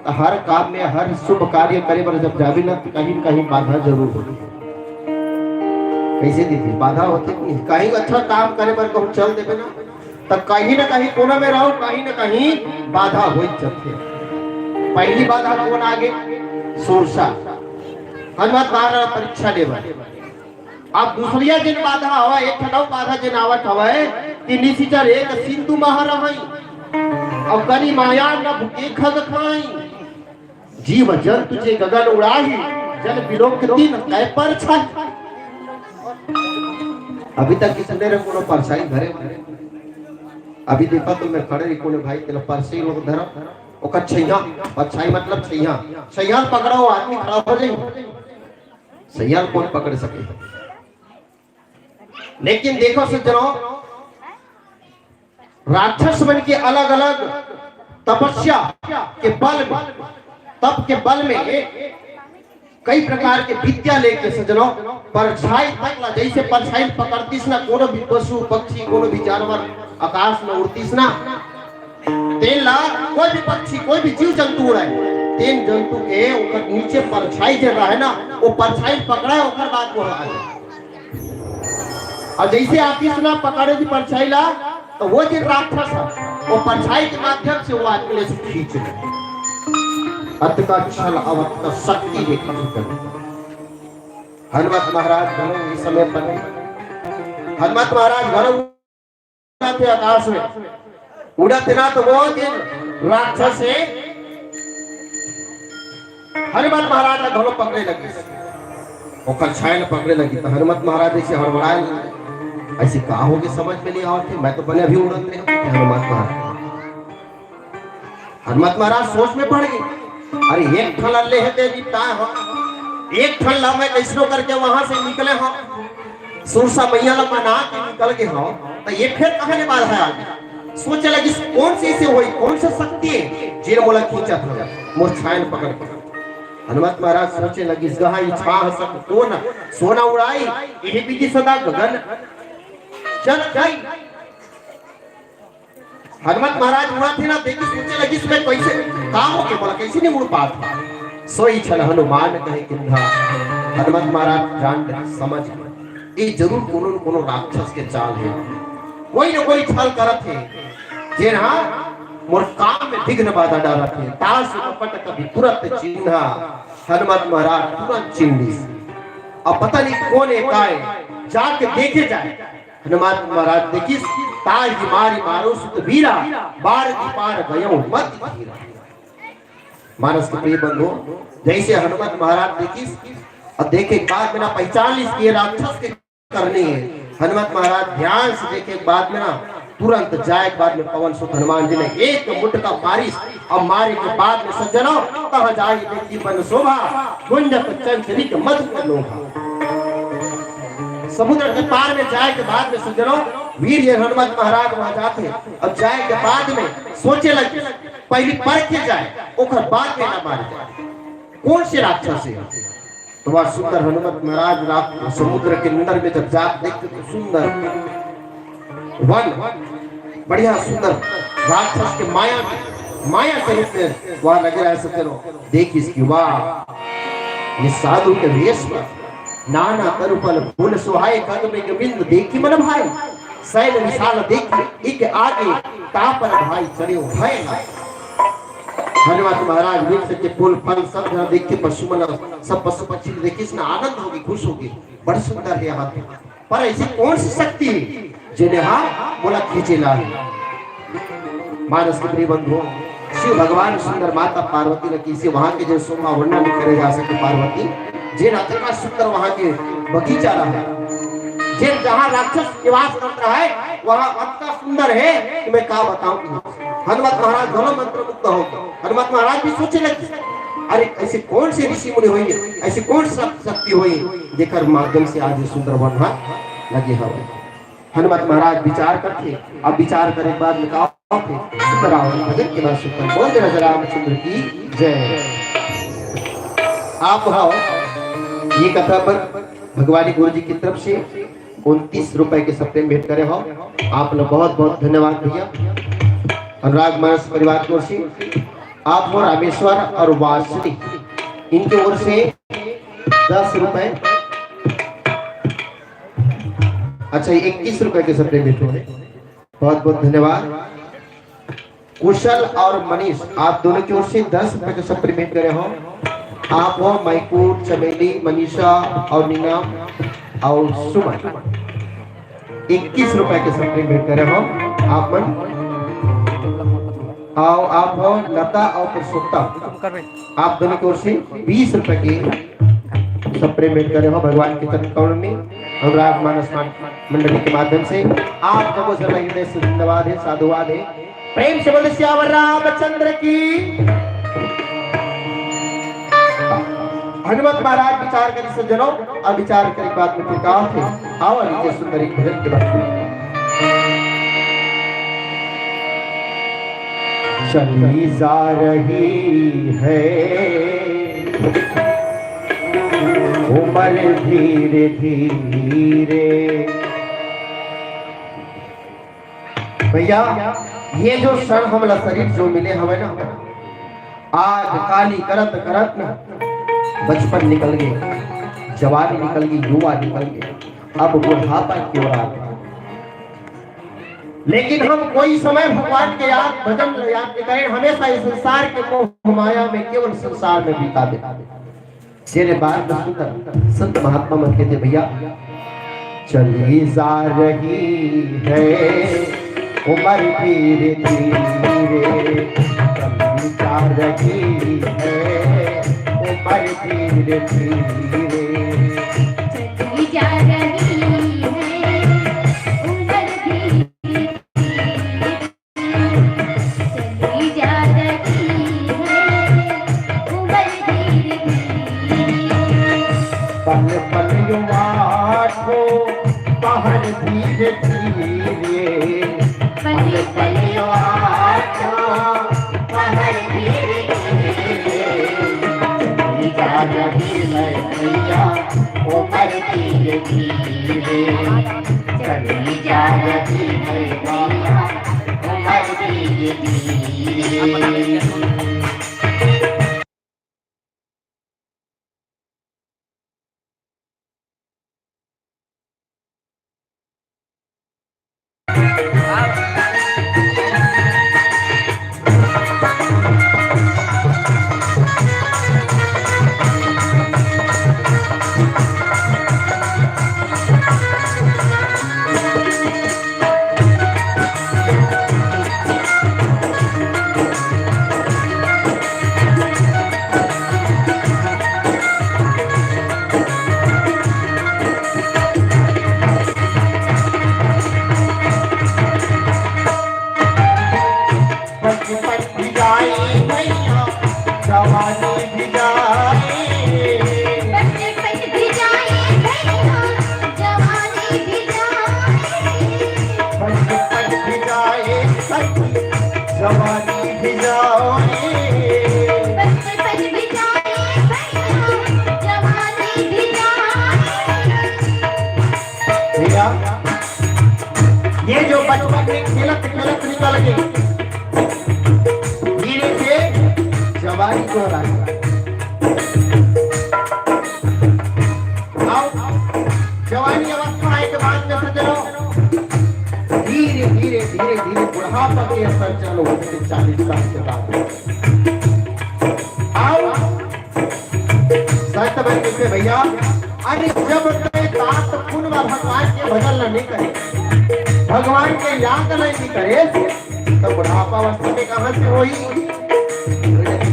त हर काम में, हर शुभ कार्य करे बर जब जाबे ना, त कहीं न कहीं बाधा जरूर होथे। कैसे दीदी, बाधा होथे कि कहीं अच्छा काम करे बर कहूँ चल देबे ना, त कहीं न कहीं कोनो में रहो, कहीं न कहीं बाधा हो जथे। पहली बाधा कौन आगे? सुरसा। हनुमत बार परीक्षा लेबर। अब दूसरिया जेन बाधा हवय, एक ठन अउ बाधा जेन आवत हवय कि निशिचर एक सिंधु महा रहई, अउ करी माया नभ के खग खाई। जीव जंतु जे गगन उड़ाही, जल बिलोक तीन कै परछाई। अभी तक किसने रे कोनो परछाई धरे? अभी देखा तो मैं खड़े ही कोनो भाई तेला परछाई लोग धरा, ओकर छैया, परछाई मतलब छैया, छैया पकड़ा वो आदमी खड़ा हो जाई, छैया कौन पकड़ सके? लेकिन देखो सज्जनों, राक्षस मन के अलग-अलग तपस्या के बल में, तप के बल में कई प्रकार के विद्या लेके सज्जनों, परछाई तक ला, जैसे परछाई पकड़तीस ना, कोनो भी पशु पक्षी, कोनो भी जानवर आकाश में उड़तीस ना, तेन ला कोई भी पक्षी, कोई भी जीव जंतु उड़ाए, तेन जंतु के ओकर नीचे परछाई जे रहे ना, वो परछाई पकड़े, ओकर बाद वो आ जाए। और जैसे आतिश ना पकड़े थी परछाई ला, तो वो जो राक्षस है, वो परछाई के माध्यम से वो आदमी ले से खींच ले। अतका छल अवत का शक्ति देखा। हनुमत महाराज घलो इस समय पर, हनुमत महाराज घलो थे आकाश में, उड़त ना तो वो दिन राक्षस से हनुमत महाराज ला घलो पकड़े लगिस, ओकर छाया ला पकड़े लगिस। तो हनुमत महाराज ऐसे हड़बड़ाए लगे, ऐसे का हो गए, समझ में नहीं आवत हे, मैं तो बने अभी उड़त रहे हनुमत महाराज। हनुमत महाराज सोच में पड़ गए, अरे एक ठन ले हे ते निपटाए हो, एक ठन ला मैं कैसनो करके वहां से निकले हो, सुरसा मैया ला मना के निकल गए हो, तो ये फिर कहां ले बाधा आ गई? सोचे लगिस, कौन से से होई, कौन से शक्ति है जेन मोला खींचत हवे मोर छाया ल पकड़ के? हनुमत महाराज सोचे लगिस, गहा इच्छा ह सक कोन, सोना उड़ाई, यही विधि सदा गगन जन जाई। हनुमत महाराज उड़त हे ना, देखिस, सोचे लगिस, मैं कैसे, का हो के बोला, कैसे नहीं उड़ पात? सोई छन हनुमान कहे किंधा। हनुमत महाराज जान गए, समझ गए, ये जरूर कोनो न कोनो राक्षस के चाल है, कोई न कोई छल करत है, जेन हा मोर काम में विघ्न बाधा डालत है। तासु कपट कपि तुरत चिन्हा। हनुमत महाराज तुरंत चिन्ह लीस। अब पता नहीं कौन है, काय, जाके देखे जाए। हनुमत महाराज देखिस, ताहि मारि मारो सुत वीरा, बार की पार गयो मति धीरा। मानस के प्रिय बंधु, जैसे हनुमत महाराज देखिस, अब देखे के बाद में ना पहचान लीस कि ये राक्षस के करनी है। हनुमत महाराज ध्यान से देखे के बाद में ना तुरंत जाए के बाद में पवन सुत हनुमान जी ने एक मुटका मारिस। अब मारे के बाद में सज्जनों, कहाँ जाए देखी बन शोभा, गुंजत चंचरित मधुकर लोभा। समुद्र के पार में जाए के बाद में सज्जनों, वीर ये हनुमत महाराज वहां जाते हैं। अब जाए के बाद में सोचे लगे, पहली परखे जाए, ओकर बाद में ना मारे जाए। कौन से राक्षस है? तो वह सुंदर हनुमत महाराज रात समुद्र के अंदर में जब जाके देखते तो सुंदर वन, बढ़िया सुंदर राक्षस के माया के, माया के रूप में वह नजर आए सके। देखिस कि वाह, ये साधु के वेश में नाना तरुपल फूल सुहाए, कद में गोविंद देखी मन भाए, सैल विशाल देखी इक आगे, तापर भाई चढ़े भय लागे। हनुमत महाराज वृक्ष के फूल फल सब जगह देख के पशु मन, सब पशु पक्षी देखिस ना आनंद होगी, खुश होगी, बड़ सुंदर है यहाँ पे। पर ऐसी कौन सी शक्ति है जेने हा मोला खींचे ला है? मानस के प्रिय बंधुओं, शिव भगवान सुंदर माता पार्वती ने किसी वहां के जो शोभा वर्णन नहीं करे जा सके पार्वती, जेन अतना सुंदर वहां के बगीचा रहा, जेन जहां राक्षस निवास करता है वहां अतना सुंदर है कि मैं का बताऊं। हनुमत महाराज घणो मंत्रमुग्ध हो गए। हनुमत महाराज भी सोचे लगे, अरे ऐसे कौन से ऋषि मुनि होइए, ऐसी कौन सा शक्ति होइए जेकर माध्यम से आज ये सुंदर वन हा लगे हवे। हनुमत महाराज विचार करथे, अब विचार करे के बाद में का होथे? सुंदर रावण भजन के बाद सुंदर बोल दे राजा रामचंद्र की जय। आप हो ये कथा पर भगवान गुरु जी की तरफ से उनतीस रुपए के सप्रेम भेंट करे हो, आप लोग बहुत बहुत धन्यवाद भैया। अनुराग मानस परिवार की ओर से आप हो रामेश्वर और वासुदेव, इनकी ओर से दस रुपए, अच्छा, इक्कीस रुपए के सप्रेम भेंट हो रहे, बहुत बहुत धन्यवाद। कुशल और मनीष, आप दोनों की ओर से दस रुपए का सप्रेम भेंट करे हो। आप हो मैकूट, चमेली, मनीषा और नीना और सुमन, इक्कीस रुपए के सप्रेम भेंट करे हो। आप मन आओ, आप हो लता और पुरुषोत्तम, आप दोनों की ओर से बीस रुपए के सप्रेम भेंट करे हो भगवान के चरण कमल में। अनुराग मानस मंडली के माध्यम से आप सबको से हृदय से धन्यवाद है, साधुवाद है। प्रेम से बोले सियावर रामचंद्र की। हनुमत महाराज विचार करिस सज्जनों, अउ विचार करे के बाद में फिर कहा थे, आओ लीजिए सुंदर एक भजन के बाद। चली जा रही है उम्र धीरे धीरे। भैया, ये जो क्षण हमला शरीर जो मिले हवे ना, आज काली करत करत ना बचपन निकल गए, जवानी निकल गई, युवा निकल गए, अब बुढ़ापा की ओर आत हे। लेकिन हम कोई समय भगवान के याद, भजन ल याद नहीं करें, हमेशा इस संसार के मोह माया में, केवल संसार में बिता दे। तेरे बात में सुंदर संत महात्मा मन कहते, भैया, चली जा रही है उम्र धीरे धीरे, चली जा रही है उम्र धीरे धीरे। चली जा रही है उम्र धीरे धीरे। चली जा रही है उम्र धीरे धीरे। पल पल युवा को पहर धीरे धीरे। पल पल युवा को पहर धीरे धीरे। चली जा रही है भैया उम्र धीरे धीरे। चली जा रही है भैया उम्र धीरे धीरे। बचपन भी जाए भैया, जवानी भी जाए। बचपन भी जाए भैया, जवानी भी जाए। बचपन भी जाए सखी, जवानी भी जाए। बचपन भी जाए भैया, जवानी भी जाए। भैया, ये जो बचपन में खेलत खेलत निकल गए, धीरे से जवानी को हरा दिया। आओ, जवानी अवस्था आए के बाद में सज्जनों, धीरे धीरे धीरे धीरे बुढ़ापा के असर चालू होते हैं चालीस साल के बाद। आओ, संत बन के भैया, अरे जब तक दांत पुन मा भगवान के भजन ला नहीं करे, भगवान के याद ला नहीं करे, तो बुढ़ापा अवस्था में कहाँ से होई?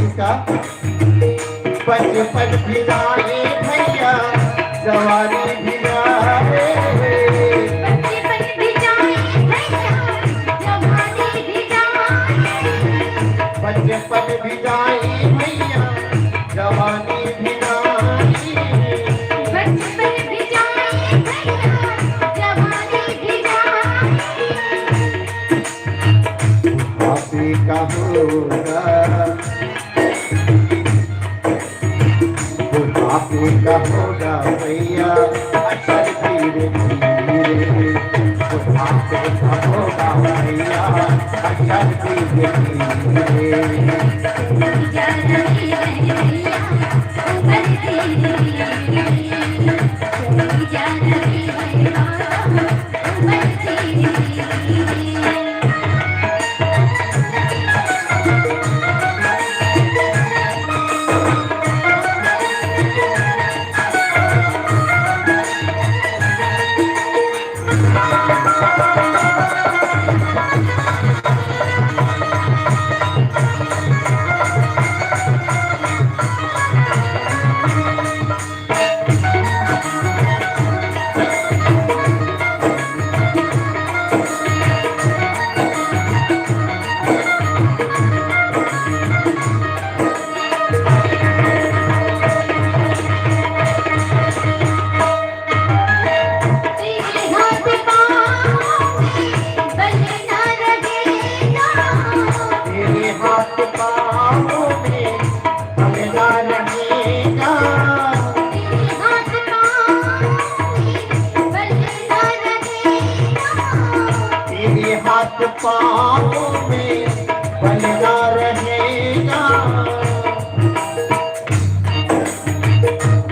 इसका बचपन भी जाए भैया, जवानी भी जाए। बचपन भी जाए भैया, जवानी भी जाए। बचपन भी जाए भैया, जवानी भी जाए। बचपन भी जाए भैया, जवानी भी जाए। बुढ़ापे का होगा, बुढ़ापे का होगा भैया, अचल धीरे धीरे। बुढ़ापे का होगा भैया, अचल धीरे धीरे। पाँव में बल ना रहेगा।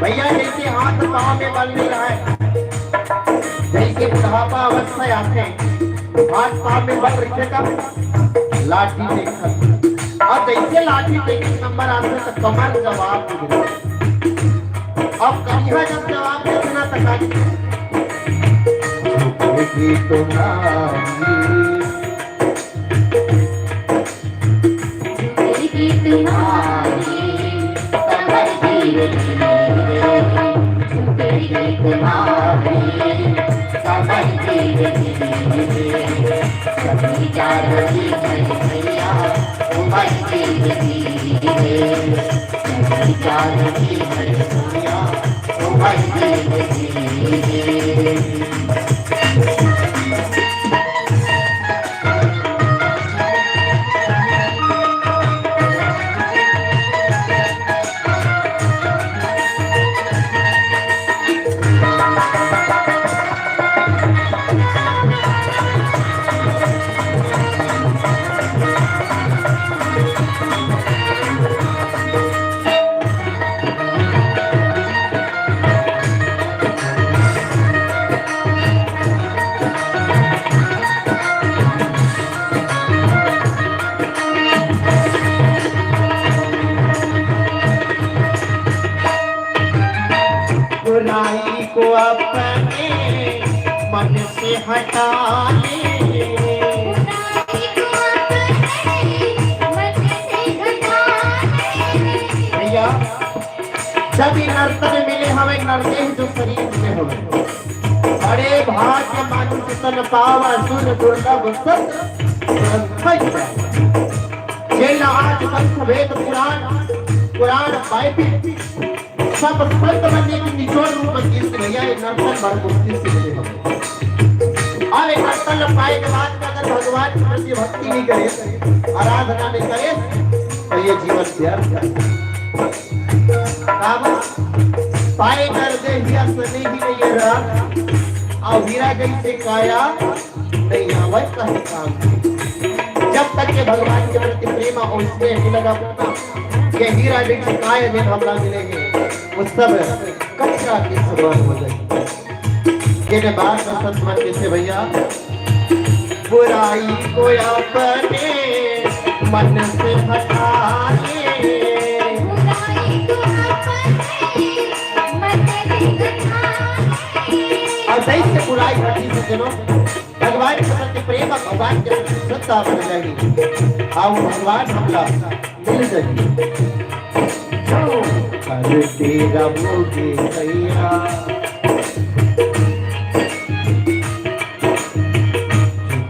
भैया, जैसे हाथ पाँव में बल नहीं रहे, जैसे बुढ़ापा अवस्था आथे, हाथ पाँव में बल रहिथे त लाठी टेकत, अउ जैसे लाठी टेके नंबर आथे त कमर जवाब दे देथे। अब करिहा जब जवाब देथे ना त का झुकेगी तो नारी। झुकेगी तो नारी, कमर धीरे धीरे, झुकेगी तो नारी, कमर धीरे धीरे, सभी जागो जी भैया, उमर धीरे धीरे, सभी जागो जी भैया, उमर धीरे धीरे। बुराई को अपने मन से हटा ले। बुराई को अपने मन से हटा ले। भैया, जब ये नर्तन मिले हवे, नर्ते ही जो शरीर मिले हवे। बड़े भाग्य मानुष तन पावा, सुर दुर्लभ सत ग्रंथ ही। जेला आज ग्रंथ वेद पुराण, पुराण बाइबिल, सब संत मन के निचोड़ रूप में गिनत भैया, ये नर्तन भर मुक्ति से मिले हवे। अउ ये नर्तन ल पाए के बाद में अगर भगवान के प्रति भक्ति नहीं करे, आराधना नहीं करे, तो ये जीवन व्यर्थ है। काबर? पाए कर दे हीरा सने ही नहीं ये रहा, अउ हीरा जैसे काया नहीं आवै कहीं काम। जब तक ये भगवान के प्रति प्रेम अउ स्नेह नहीं लगा पाना, ये हीरा जैसे काय दिन हमरा मिलेंगे, वो सब कचरा के समान हो जाएंगे। ये बात तो सच मन में से भैया, बुराई को अपने मन से हटा ले। बुराई को अपने मन से हटा ले। अउ जैसे बुराई हटी सके नो, भगवान के प्रति प्रेम अउ भगवान के प्रति श्रद्धा बढ़ जाही। अउ भगवान हमला मिल जाही। जो करते रहोगे भैया, जो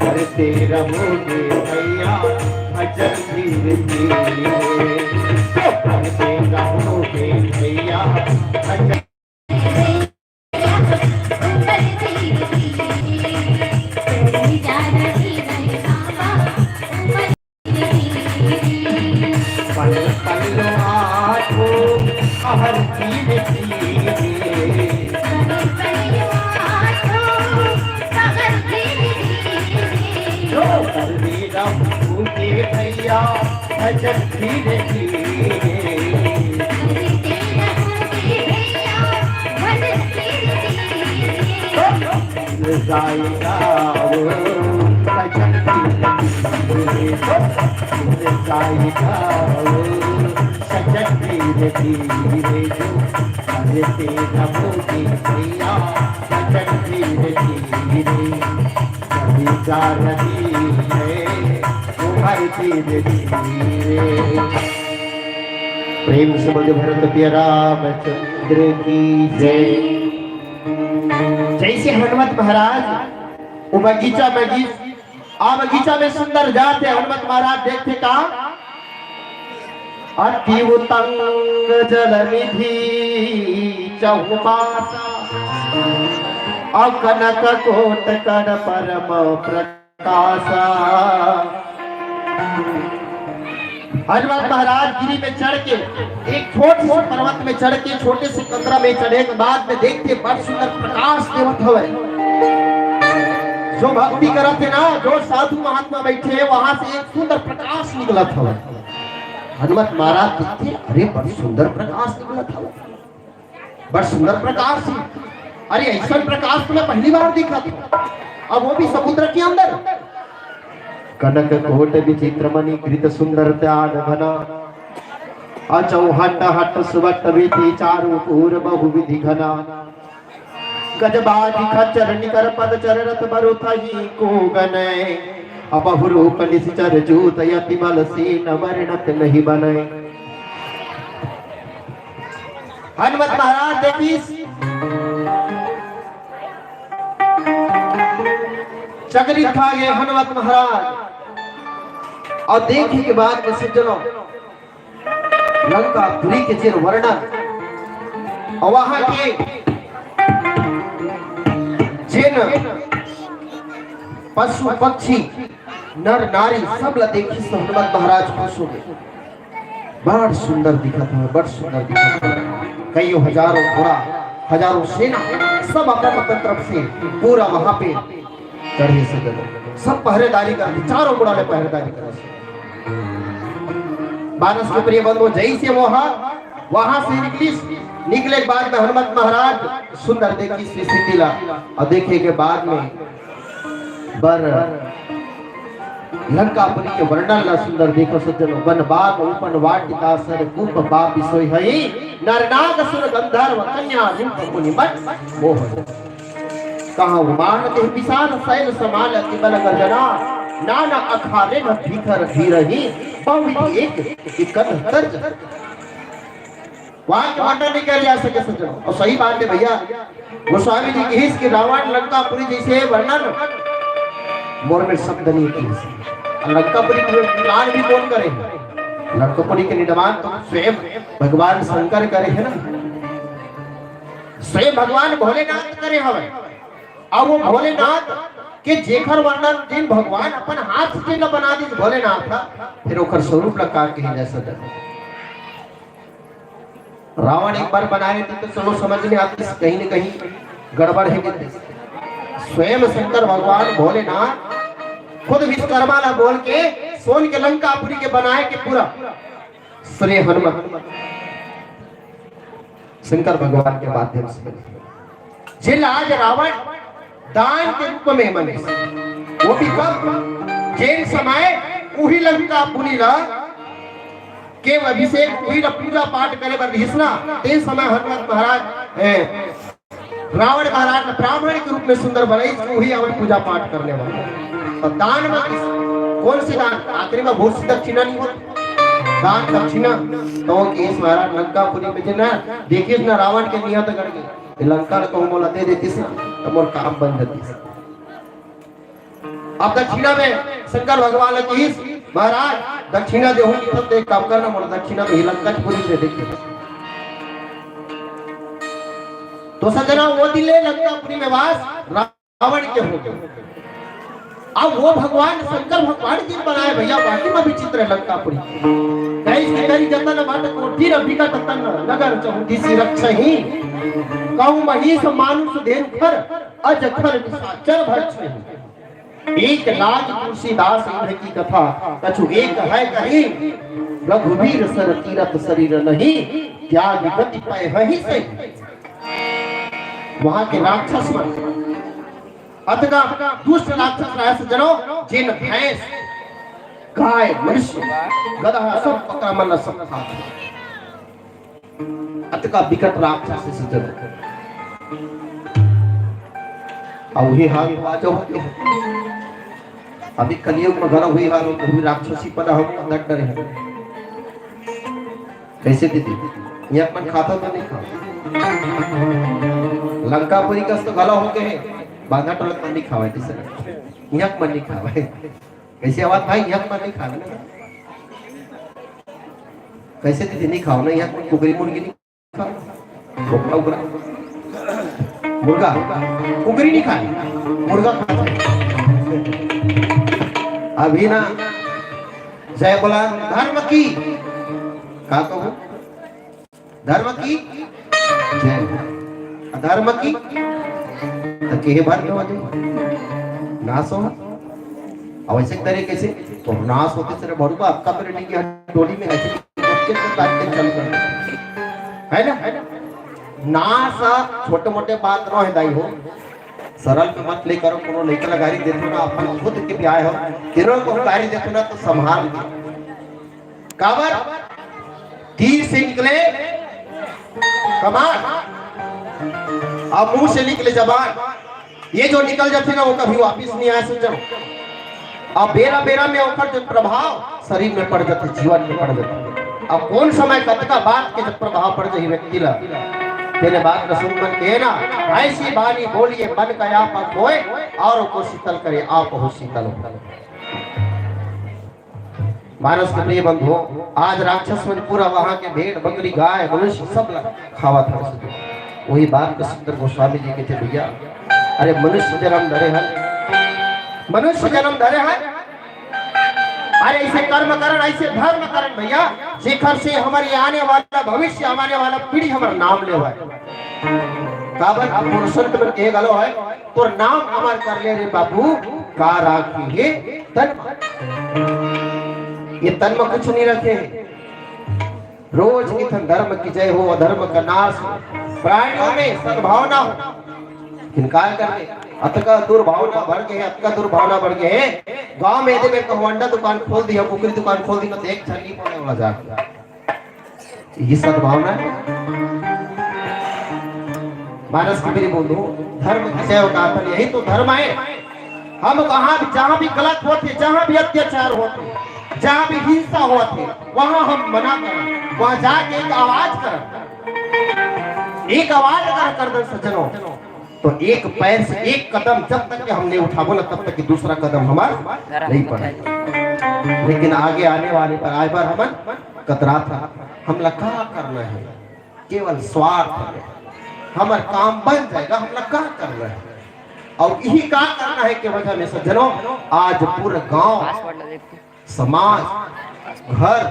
करते रहोगे भैया, भजन धीरे धीरे। जो करते रहोगे भैया, भजन पल पल आठों पहर धीरे धीरे। जो कर दे रब तू के भैया, भजन धीरे धीरे। जाएगा वो सजन की, जाएगा वो सजन धीरे धीरे। जो अरे तेरा मोती भैया, सजन धीरे धीरे। कभी जा रही है उम्र धीरे धीरे। प्रेम से बोल दे भरत प्रिय रामचंद्र की जय। जैसे हनुमत महाराज वो बगीचा में गीस, आ बगीचा में सुंदर जात हे, हनुमत महाराज देखथे का, अति उतंग जल निधि चहुपासा, अउ कनक कोट कर परम प्रकाशा। हनुमत महाराज गिरी में चढ़ के, एक छोट से पर्वत में चढ़ के, छोटे से कतरा में चढ़े के बाद में देखथे बड़ सुंदर प्रकाश देवत हवय। जो भक्ति करत हे ना, जो साधु महात्मा बैठे हे, वहां से एक सुंदर प्रकाश निकलत हवय। हनुमत महाराज देखथे, अरे, बड़ सुंदर प्रकाश निकलत हवय, बड़ सुंदर प्रकाश हे। अरे, ऐसा प्रकाश तो मैं पहली बार देखत हंव, अब वो भी समुद्र के अंदर। कनक कोट विचित्र मणि कृत सुंदर त्याग घना, अचौहट हट सुवट विधि चारु पूर बहुविधि घना। गजबाज खच्चर निकर पद चर रत बरु थही को गनय। अबहु रूप निसिचर जूत अति बल सेन वर्णत नहीं बनय। हनुमत महाराज देखिस, चकित खा गे हनुमत महाराज। अउ देखे के बाद में सज्जनों, लंकापुरी के जेन वर्णन अउ वहां के जेन पशु पक्षी नर नारी सब ला देखिस त हनुमत महाराज खुश हो गे। बड़ सुंदर दिखत हवय, बड़ सुंदर दिखत हवय। कइयो हजारों घोड़ा, हजारों सेना, सब अपन अपन तरफ से पूरा वहां पे चढ़े से गए। सब पहरेदारी करथे, चारों मुड़ा ले पहरेदारी करथे। मानस के प्रिय बंधु, जइसे वो हा, वहां से निकलिस, निकले के बाद में हनुमत महाराज सुंदर देखिस स्थिति ला, अउ देखे के बाद में बर लंकापुरी के वर्णन ला सुंदर देखो सज्जनों। वन बाग उपवन वाटिका सर कूप बापि सोई हई, नर नाग सुर गंधर्व कन्या रूप मुनि मन मोह। कहा उमान देह विशाल शैल समाल अति बल गर्जना, नाना अखारे न भीकर धीरही, बहुविधि एक विकट तर्ज। वहां के वर्णन नहीं कर जा सके सज्जनों। अउ सही बात हे भइया, गोस्वामी जी कहिस कि रावण लंकापुरी जइसे वर्णन मोर में शब्द नहीं हे। अउ लंकापुरी के निर्माण भी कोन करे हे? लंकापुरी के निर्माण तो स्वयं भगवान शंकर करे हे ना, स्वयं भगवान भोलेनाथ करे हवय। अउ वो भोलेनाथ के जेखर वर्णन जिन भगवान अपन हाथ से जेन ला बना दिस भोलेनाथ ह, फिर ओखर स्वरूप ला का कहे जा सज्जनों। रावण एक बार बनाए रहितिस त चलो समझ में आतिस कहीं न कहीं गड़बड़ हे कहितिस। स्वयं शंकर भगवान भोलेनाथ खुद विश्वकर्मा ला बोल के सोन के लंकापुरी के बनाए के पूरा श्रेय हनुमत शंकर भगवान के माध्यम से मिले। जेला आज रावण दान के रूप में मने, वो भी कब? जेन समय उही लंकापुरी ला के अभिषेक, उही ला पूजा पाठ करे बर रिहिस ना, तेन समय हनुमत महाराज, ए, रावण महाराज ला ब्राह्मण के रूप में सुंदर बनाइस, उही आवन पूजा पाठ करने वाला। अउ दान में किस, कौन से दान? आखिरी में बहुत सी दक्षिणा नहीं होती, दान दक्षिणा। तो कहिस महाराज लंकापुरी में जेन देखिस ना रावण के नियत गढ़ के, लंका ला कहूं मोला दे देतिस ना, त मोर काम बन जातिस। अब दक्षिणा में शंकर भगवान ला कहिस, महाराज, दक्षिणा देहूं, त एक काम करना, मोला दक्षिणा में ही लंकापुरी दे दे। तो सज्जना, वो दिन ले लंकापुरी में वास रावण के हो गे। अब वो भगवान शंकर भगवान जी बनाए भइया, बाकी में विचित्र हे लंकापुरी। कहिस कि करी जतन भट कोटि न बिकट तन, नगर चहुदिसि रक्षही। कहूं महिष मानुष धेनु खर, अज खर निशाचर भक्षही। एक लाग तुलसीदास इनकी कथा, कछु एक है कही, रघुवीर सर तीरथ शरीर नहीं, त्याग गति पै हही सही। वहां के राक्षस मन, अतका दुष्ट राक्षस रहे सज्जनों, जेन भैंस, गाय, मनुष्य, गदहा सब पकड़ा मन सब खा। अतका बिकट राक्षस हे सज्जन। अउ उही हाल बाजो होगे। अभी कलयुग में घलो उही हाल होगे, उही राक्षसी पना हम डट डरे हन। कइसे दीदी? इहाँ के मन खाता तो नहीं खावा। लंकापुरी कस तो घलो होगे हे, बांधा टोला के मन नहीं खावा, कइसे? इहाँ के मन नहीं खावा। कइसे आवाज भाई, इहाँ के मन नहीं खावा ना? कइसे दीदी नहीं खावा ना? इहाँ के कुकरी मुर्गी नहीं खावा? बोकरा उकरा? मुर्गा? कुकरी नहीं खाए, मुर्गा खाए। अभी ना जय बोला धर्म की, का कहूँ? धर्म की जय। अधर्म की त केहे भर के हो जाए। नाश हो। और ऐसे तरीके से तो नाश होते तेरे बड़ू बाप का मेरे नहीं किया, डोली में ऐसे बच्चे को काट के चल पड़े। है ना? नाश छोटे मोटे बात न है दाई हो, सरल में मत लेकर कोनो लइका ला गारी देथो ना, अपन खुद के भी आए हो, किरो को गारी देथो ना तो संभाल के। काबर? तीर से निकले कमान, अब मुंह से निकले जबान। ये जो निकल जाथे ना, वो कभी वापिस नहीं आए, समझो। अब बेरा बेरा में ओकर जो प्रभाव शरीर में पड़ जाथे, जीवन में पड़ जाथे। अब कौन समय कतका बात के जब प्रभाव पड़ जाही व्यक्ति ला, तेने बात न सुन मन के ना, ऐसी बानी बोलिए मन का आप होए, और को शीतल करे आप हो शीतल हो। मानस के प्रिय बंधुओं, आज राक्षस मन पूरा वहां के भेड़, बकरी, गाय, मनुष्य सब ला खावत हवे। वही बात के सुंदर गोस्वामी जी कहथे, भैया, अरे मनुष्य जन्म धरे हन, मनुष्य जन्म धरे हन, अरे ऐसे कर्म करन, ऐसे धर्म करन भैया, जेकर से हमर ये आने वाला भविष्य, आने वाला पीढ़ी हमर नाम लेवाय। काबर अब पुरुषोत्तम के गलो है, तोर नाम अमर कर ले रे बाबू, का राखी हे तन म। ये तन म कुछ नहीं रखे हे। रोज किथन धर्म की जय हो, अधर्म का नाश हो, प्राणियों में सद्भावना हो। लेकिन काय करबे, अतका दुर्भावना बढ़ गए, अतका दुर्भावना बढ़ गए। गांव में यदि मैं कहूं अंडा दुकान खोल दिया, कुकरी दुकान खोल दी, तो एक झन नहीं बोले वाला जाके। ये सद्भावना है। मानस के मेरे बंधु, धर्म की जय हो कहा था, यही तो धर्म है। हम कहाँ भी, जहाँ भी गलत होते, जहाँ भी अत्याचार होते, जहाँ भी हिंसा होते, वहाँ हम मना करें, वहाँ जाके एक आवाज करें, एक आवाज अगर कर दें सज्जनों, तो एक पैर से एक कदम जब तक के हम नहीं उठाबो ना, तब तक के दूसरा कदम हमार नहीं पड़े। लेकिन आगे आने वाले पर आए बार हमन कतरात हन। हमला का करना है? केवल स्वार्थ में हमर काम बन जाएगा, हमला का करना है? और यही का करना है के वजह में सज्जनों, आज पूरा गांव, समाज, घर,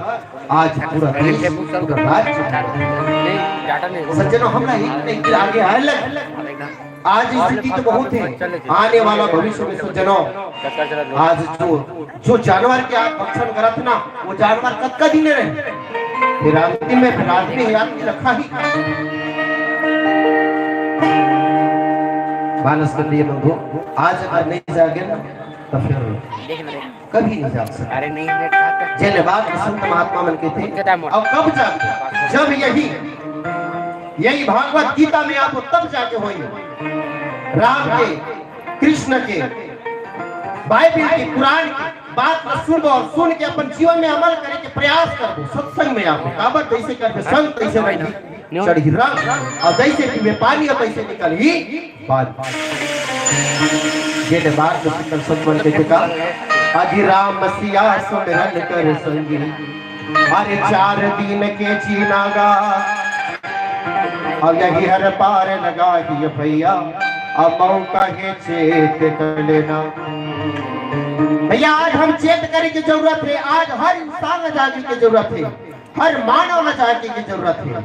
आज पूरा देश, पूरा राज्य। सज्जनों, हमला एक न एक दिन आगे आए लग। आज स्थिति तो बहुत है, आने वाला भविष्य में सज्जनों, आज जो, जो जानवर के आप भक्षण करत ना, वो जानवर कतका दिन रहे? फिर अंतिम में फिर आदमी ही आदमी रखा ही। मानस के प्रिय बंधु, आज अगर नहीं जागे ना, तो फिर कभी नहीं जाग सकते। अरे नहीं, जेन बात के संत महात्मा मन के थे, अब कब जागे? जब यही, यही भागवत गीता में आपको तब जाके होई। राम के, कृष्ण के, बाइबिल के, कुरान के बात ला सुनबो और सुन के अपन जीवन में अमल करे के प्रयास करबो। सत्संग में आबो, काबर जैसे करबे संग तैसे रही, चढ़ी रंग, और जैसे पीबे पानी और तैसे निकलही बात। जेन बात के सुंदर संत मन के का, अजी राम सिया सुमिरन कर संगी, अरे चार दिन के जीना गा, अब यही हर पार लगा ही भैया, अब मौका है चेत कर लेना। भैया, आज हम चेत करे के जरूरत है, आज हर इंसान ला जागे के जरूरत है, हर मानव ला जागे के जरूरत है।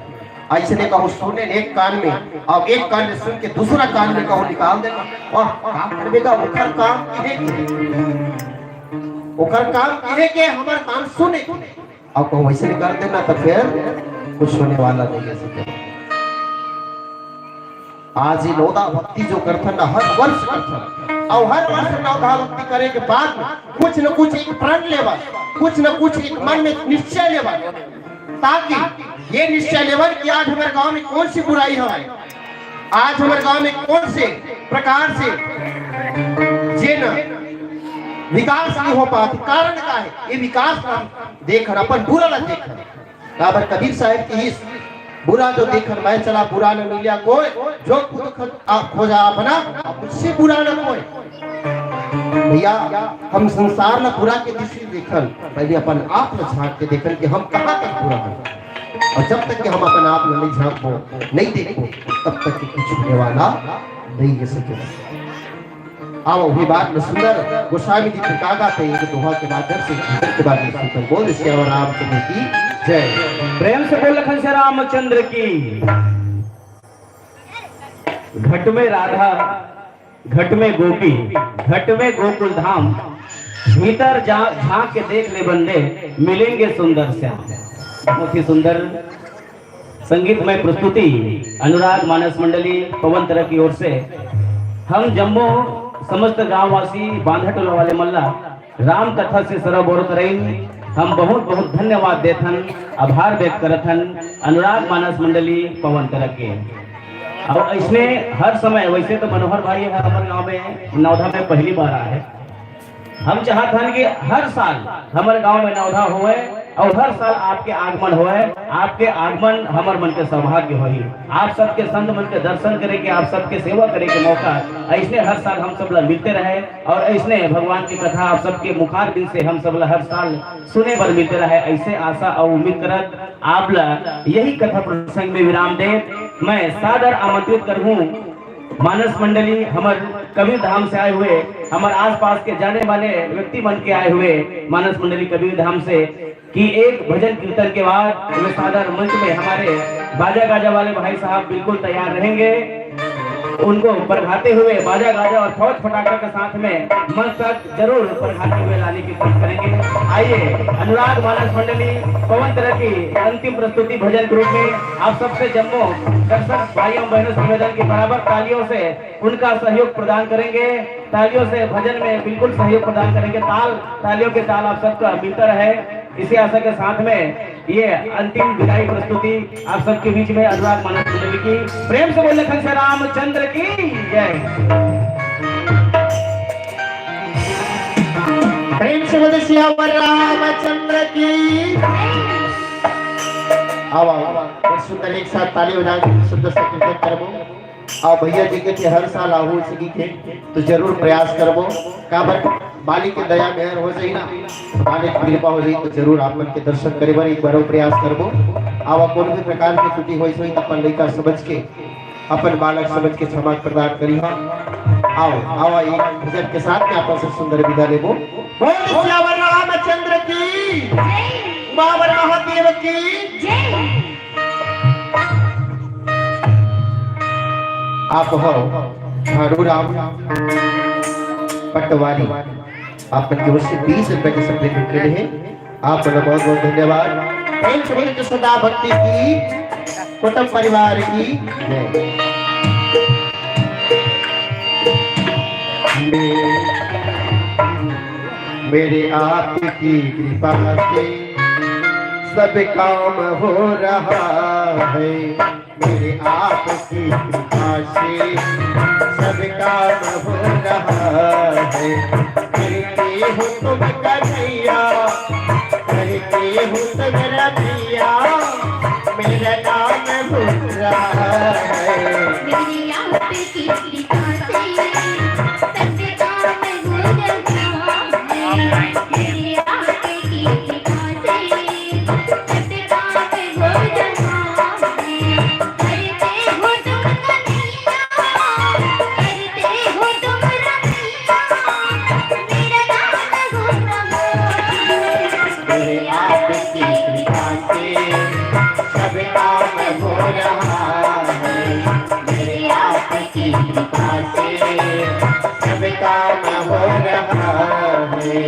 ऐसे ने कहूँ सुने एक कान में, और एक कान में सुन के दूसरा कान में कहूँ निकाल देना। और का करबे का, ओकर काम की है के, ओकर काम की है के हमर काम सुने। अब कहूँ वैसे निकाल देना तो फिर कुछ होने वाला नहीं है सके। आज ये नवधा भक्ति जो करथन ना, हर वर्ष करथन, और हर वर्ष नवधा भक्ति करे के बाद में कुछ न कुछ एक प्रण लेवा, कुछ न कुछ एक मन में निश्चय लेवा, ताकि ये निश्चय लेवा कि आज हमारे गांव में कौन सी बुराई है, आज हमारे गांव में कौन से प्रकार से जेन विकास नहीं हो पात, कारण का है ये विकास हम देखन, अपन बुरा ला देखन। काबर कबीर साहब की इस बुरा जो देखन मैं चला, बुरा न मिलिया कोई, जो खुद खुद आप खोजा अपना, अब मुझसे बुरा न कोई। भैया, हम संसार ला बुरा के दृष्टि देखन, पहले अपन आप ला झांक के देखन कि हम कहाँ तक बुरा हैं। और जब तक कि हम अपन आप ला नहीं झांकबो, नहीं देखबो, तब तक कि कुछ होने वाला नहीं है सके। अब वही बात में सुंदर गोस्वामी जी का गाते हैं, एक दोहा के माध्यम से, गीत के माध्यम से सुंदर बोल, श्याम रामचंद्र की जय। प्रेम से बोल, लखन से रामचंद्र की। घट में राधा घट में गोपी, घट में गोकुल धाम, भीतर जा, झांक के देख ले बंदे, मिलेंगे सुंदर श्याम। बहुत ही सुंदर संगीतमय प्रस्तुति अनुराग मानस मंडली पवन तरह की ओर से। हम जम्मो समस्त गांववासी बांधा टोला वाले मन ला राम कथा से सरोबोर करइन। हम बहुत बहुत धन्यवाद देथन, आभार व्यक्त करथन अनुराग मानस मंडली पवन तरह के। और इसने हर समय, वैसे तो मनोहर भाई है हमारे गांव में, नौधा में पहली बार आए हैं। हम चाहत हन कि हर साल हमर गांव में नौधा होए और हर साल आपके आगमन होए। आपके आगमन हमर मन के सौभाग्य होही। आप सबके संत मन के दर्शन करे के, आप सबके सेवा करे के मौका ऐसने हर साल हम सब ला मिलते रहे और ऐसने भगवान की कथा आप सबके मुखारबिंद से हम सब ला हर साल सुने बर मिलते रहे। ऐसे आशा और उम्मीद करत आप ला यही कथा प्रसंग में विराम दे मैं सादर आमंत्रित करहूं मानस मंडली, हमर कबीर धाम से आए हुए, हमर आसपास के जाने माने व्यक्ति मन के आए हुए मानस मंडली कबीर धाम से, कि एक भजन कीर्तन के बाद वे सादर मंच में हमारे बाजा गाजा वाले भाई साहब बिल्कुल तैयार रहेंगे। उनको परघाते हुए बाजा गाजा और फौज फटाखा के साथ में मंच तक जरूर परघाते हुए लाने की कोशिश करेंगे। आइए, अनुराग मानस मंडली पवन तरह की अंतिम प्रस्तुति भजन के रूप में आप सबसे जम्मो दर्शक भाइयों बहनों से निवेदन की बराबर तालियों से उनका सहयोग प्रदान करेंगे। तालियों से भजन में बिल्कुल सहयोग प्रदान करेंगे। ताल, तालियों के ताल आप सबका मिलता रहे, इसी आशा के साथ में ये अंतिम विदाई प्रस्तुति आप सबके बीच में अनुराग मानस मंडली की। प्रेम से बोले लखन से रामचंद्र की जय। प्रेम से बोले सियावर रामचंद्र की। आओ, आओ, आओ। सुंदर एक साथ ताली बजा के सुंदर सा कीर्तन करबो। अउ भैया जी के थे हर साल आहू सकी के तो जरूर प्रयास करबो। काबर मालिक के दया मेहर हो जाही ना, मालिक के कृपा हो जाही तो जरूर आप मन के दर्शन करे बर एक बार प्रयास करबो। अउ कोनो भी प्रकार के त्रुटि होइस होही त अपन लइका समझ के, अपन बालक समझ के क्षमा प्रदान करिहा। आओ, आओ, एक भजन के साथ में आप सब सुंदर विदा लेबो। बोल सियावर रामचंद्र की, जय। बाबर महादेव की। जय। आप हो झाड़ू राम पटवारी, आप मन के ओर से बीस रुपए के सप्रेम भेंट करे हे। आप मन ला बहुत बहुत धन्यवाद। प्रेम से बोले तो सदा भक्ति की कुटुंब परिवार की जय। मे-, मेरे आपकी कृपा से सब काम हो रहा है। मेरे आपकी कृपा से सब काम हो रहा है। करते हो तुम कन्हैया, करते हो तुम रमैया, मेरा नाम हो रहा है। मेरे आपकी कृपा से सब काम हो रहा है। मेरे आपकी कृपा से मेरे आपकी कृपा से सब काम हो रहा है। मेरे आपकी कृपा से सब काम हो रहा है।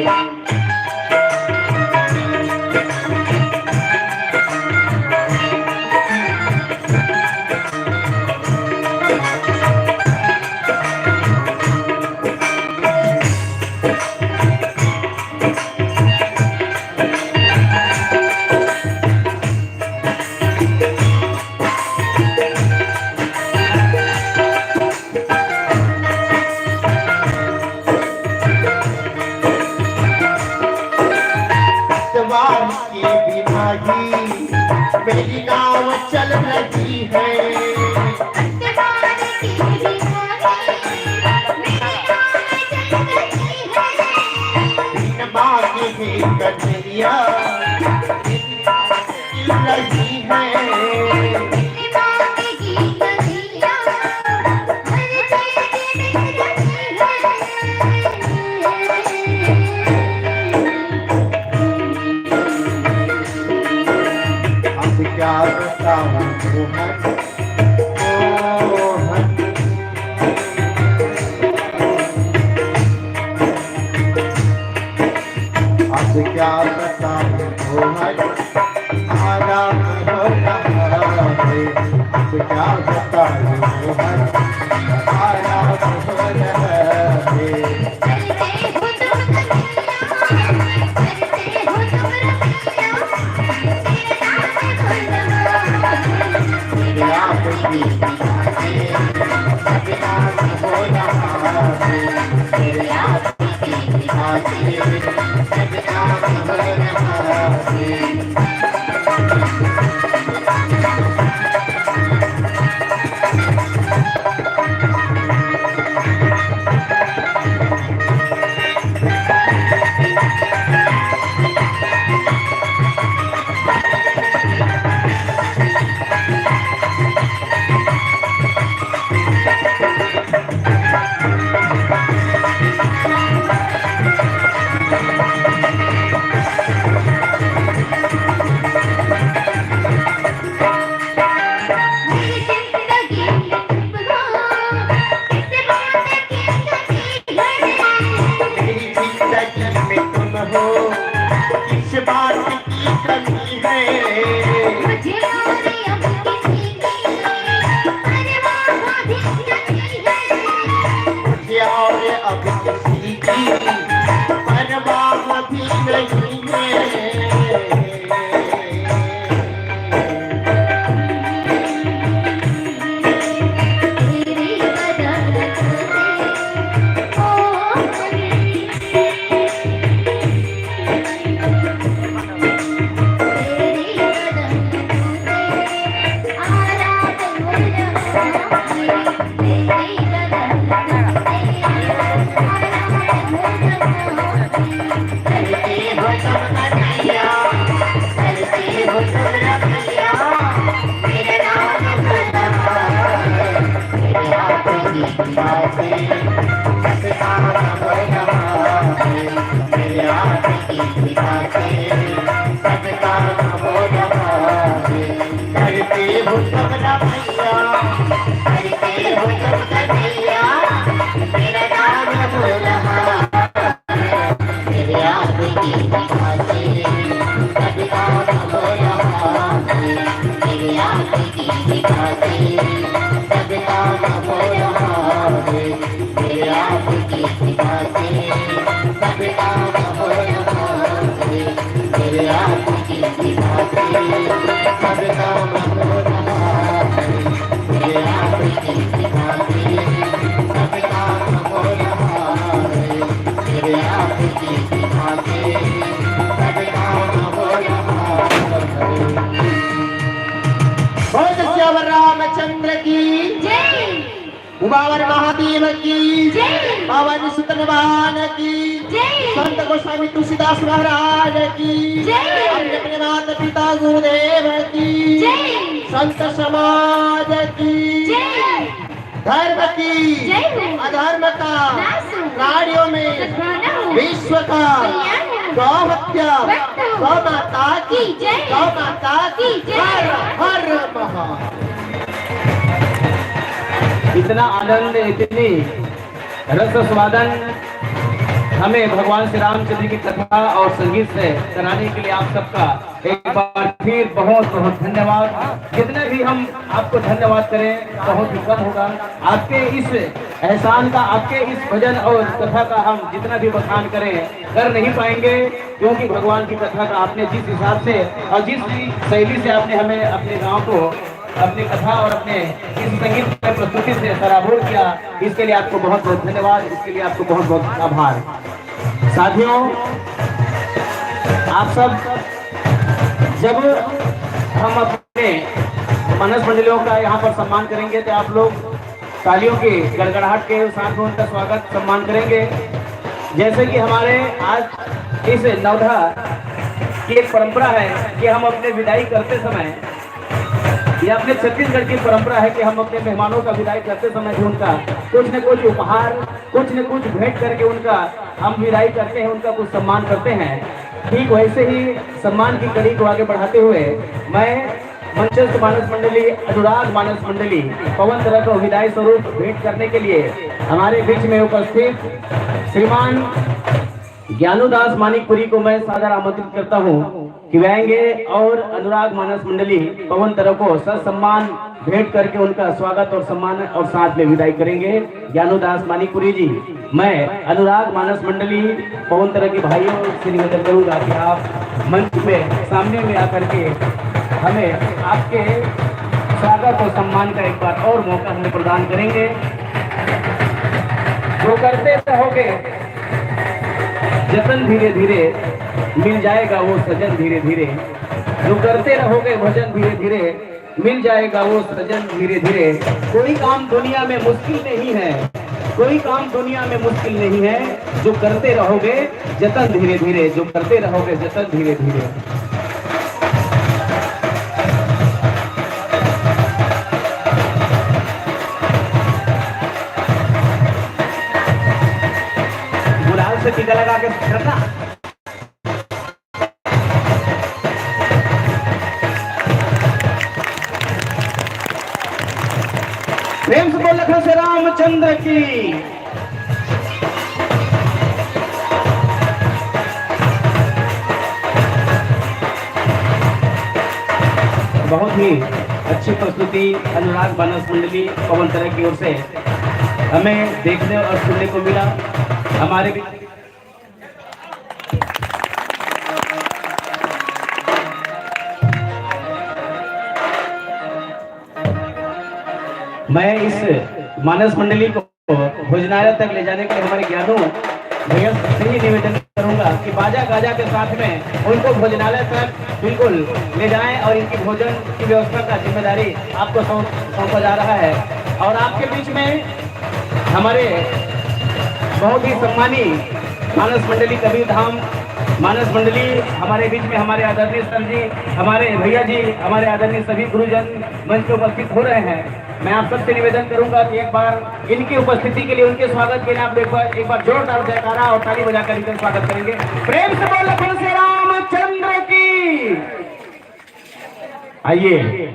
सवार के बिना ही मेरी नाव चल रही है। बिन मांगे ही कन्हैया चल रही है। अब क्या बताऊं मोहन, मोहन। क्या बताऊं मोहन, आराम हो रहा है। अब क्या बताऊं मोहन, आराम हो रहा है। बोल सियावर रामचंद्र की, जय। उमावर महादेव की, जय। पावन सुतन भगवान की, जय। संत गोस्वामी तुलसीदास महाराज की, जय। अपने अपने माता पिता गुरुदेव की, जय। संत समाज की, जय। धर्म की, जय हो। अधर्म का, नाश हो। प्राणियों में, सद्भावना हो। विश्व का, कल्याण हो। गौ हत्या, भक्त हो। गौ माता की, की, जय। गौ माता की, जय। हर हर महा। इतना आनंद, इतनी रस स्वादन हमें भगवान श्री रामचंद्र की कथा और संगीत से कराने के लिए आप सबका एक बार फिर बहुत बहुत धन्यवाद। जितने भी हम आपको धन्यवाद करें, बहुत ही कम होगा। आपके इस एहसान का, आपके इस भजन और कथा का हम जितना भी बखान करें, कर नहीं पाएंगे, क्योंकि भगवान की कथा का आपने जिस हिसाब से और जिस शैली से आपने हमें, अपने गांव को, अपनी कथा और अपने इस संगीत की प्रस्तुति से सराबोर किया, इसके लिए आपको बहुत बहुत धन्यवाद, इसके लिए आपको बहुत बहुत आभार। साथियों, आप सब, जब हम अपने मानस मंडलियों का यहाँ पर सम्मान करेंगे, तो आप लोग तालियों की गड़गड़ाहट के साथ में उनका स्वागत, सम्मान करेंगे। जैसे कि हमारे आज इस नवधा की एक परंपरा है कि हम अपने विदाई करते समय, ये अपने छत्तीसगढ़ की परंपरा है कि हम अपने मेहमानों का विदाई करते समय भी उनका कुछ न कुछ उपहार, कुछ न कुछ भेंट करके उनका हम विदाई करते हैं, उनका कुछ सम्मान करते हैं। ठीक वैसे ही सम्मान की कड़ी को आगे बढ़ाते हुए मैं मंचस्थ मानस मंडली, अनुराग मानस मंडली, पवन तरह को विदाई स्वरूप भेंट करने के लिए हमारे बीच में उपस्थित श्रीमान ज्ञानू दास मानिकपुरी को मैं सादर आमंत्रित करता हूं कि वे आएंगे और अनुराग मानस मंडली पवन तरह को ससम्मान भेंट करके उनका स्वागत और सम्मान और साथ में विदाई करेंगे। ज्ञानू दास मानिकपुरी जी, मैं अनुराग मानस मंडली पवन तरह के भाइयों से निवेदन करूंगा कि आप मंच पे सामने में आकर के हमें आपके स्वागत और सम्मान का एक बार और मौका हमें प्रदान करेंगे। जो करते रहोगे जतन धीरे धीरे, मिल जाएगा वो सजन धीरे धीरे। जो करते रहोगे भजन धीरे धीरे, मिल जाएगा वो सजन धीरे धीरे। कोई काम दुनिया में मुश्किल नहीं है, कोई काम दुनिया में मुश्किल नहीं है। जो करते रहोगे जतन धीरे धीरे, जो करते रहोगे जतन धीरे धीरे। गुलाल से टीका लगा के करना। प्रेम से बोल लखन से रामचंद्र की। बहुत ही अच्छी प्रस्तुति अनुराग मानस मंडली पवन तरह की ओर से हमें देखने और सुनने को मिला। हमारे मैं इस मानस मंडली को भोजनालय तक ले जाने के लिए हमारे ज्ञानू भैया से ही निवेदन करूंगा कि बाजा गाजा के साथ में उनको भोजनालय तक बिल्कुल ले जाएं और इनकी भोजन की व्यवस्था का जिम्मेदारी आपको सौंप, सौंपा जा रहा है। और आपके बीच में हमारे बहुत ही सम्मानी मानस मंडली कबीर धाम मानस मंडली हमारे बीच में, हमारे आदरणीय सर जी, हमारे भैया जी, हमारे आदरणीय सभी गुरुजन मंच पे उपस्थित हो रहे हैं। मैं आप सबसे निवेदन करूंगा कि एक बार इनकी उपस्थिति के लिए, उनके स्वागत के लिए आप एक बार, एक बार जोरदार जयकारा और ताली बजाकर इनका स्वागत करेंगे। प्रेम से बोल लखन से रामचंद्र की। आइए,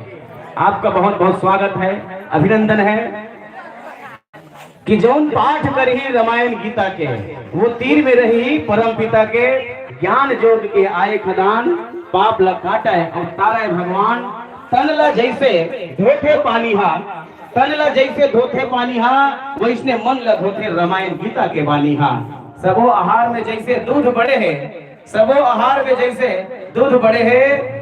आपका बहुत बहुत स्वागत है, अभिनंदन है। कि जौन पाठ करही रामायण गीता के, वो तीर में रही परम पिता के। ज्ञान जोग के आए खदान, पाप ल काटय अवतारय भगवान। तन ल जैसे धोथे पानी हा, तन ल जैसे धोथे पानी हा, वैसने मन ल धोथे रामायण गीता के बानी हा। सबो आहार में जैसे दूध बड़े हे, सबो आहार में जैसे दूध बड़े हे,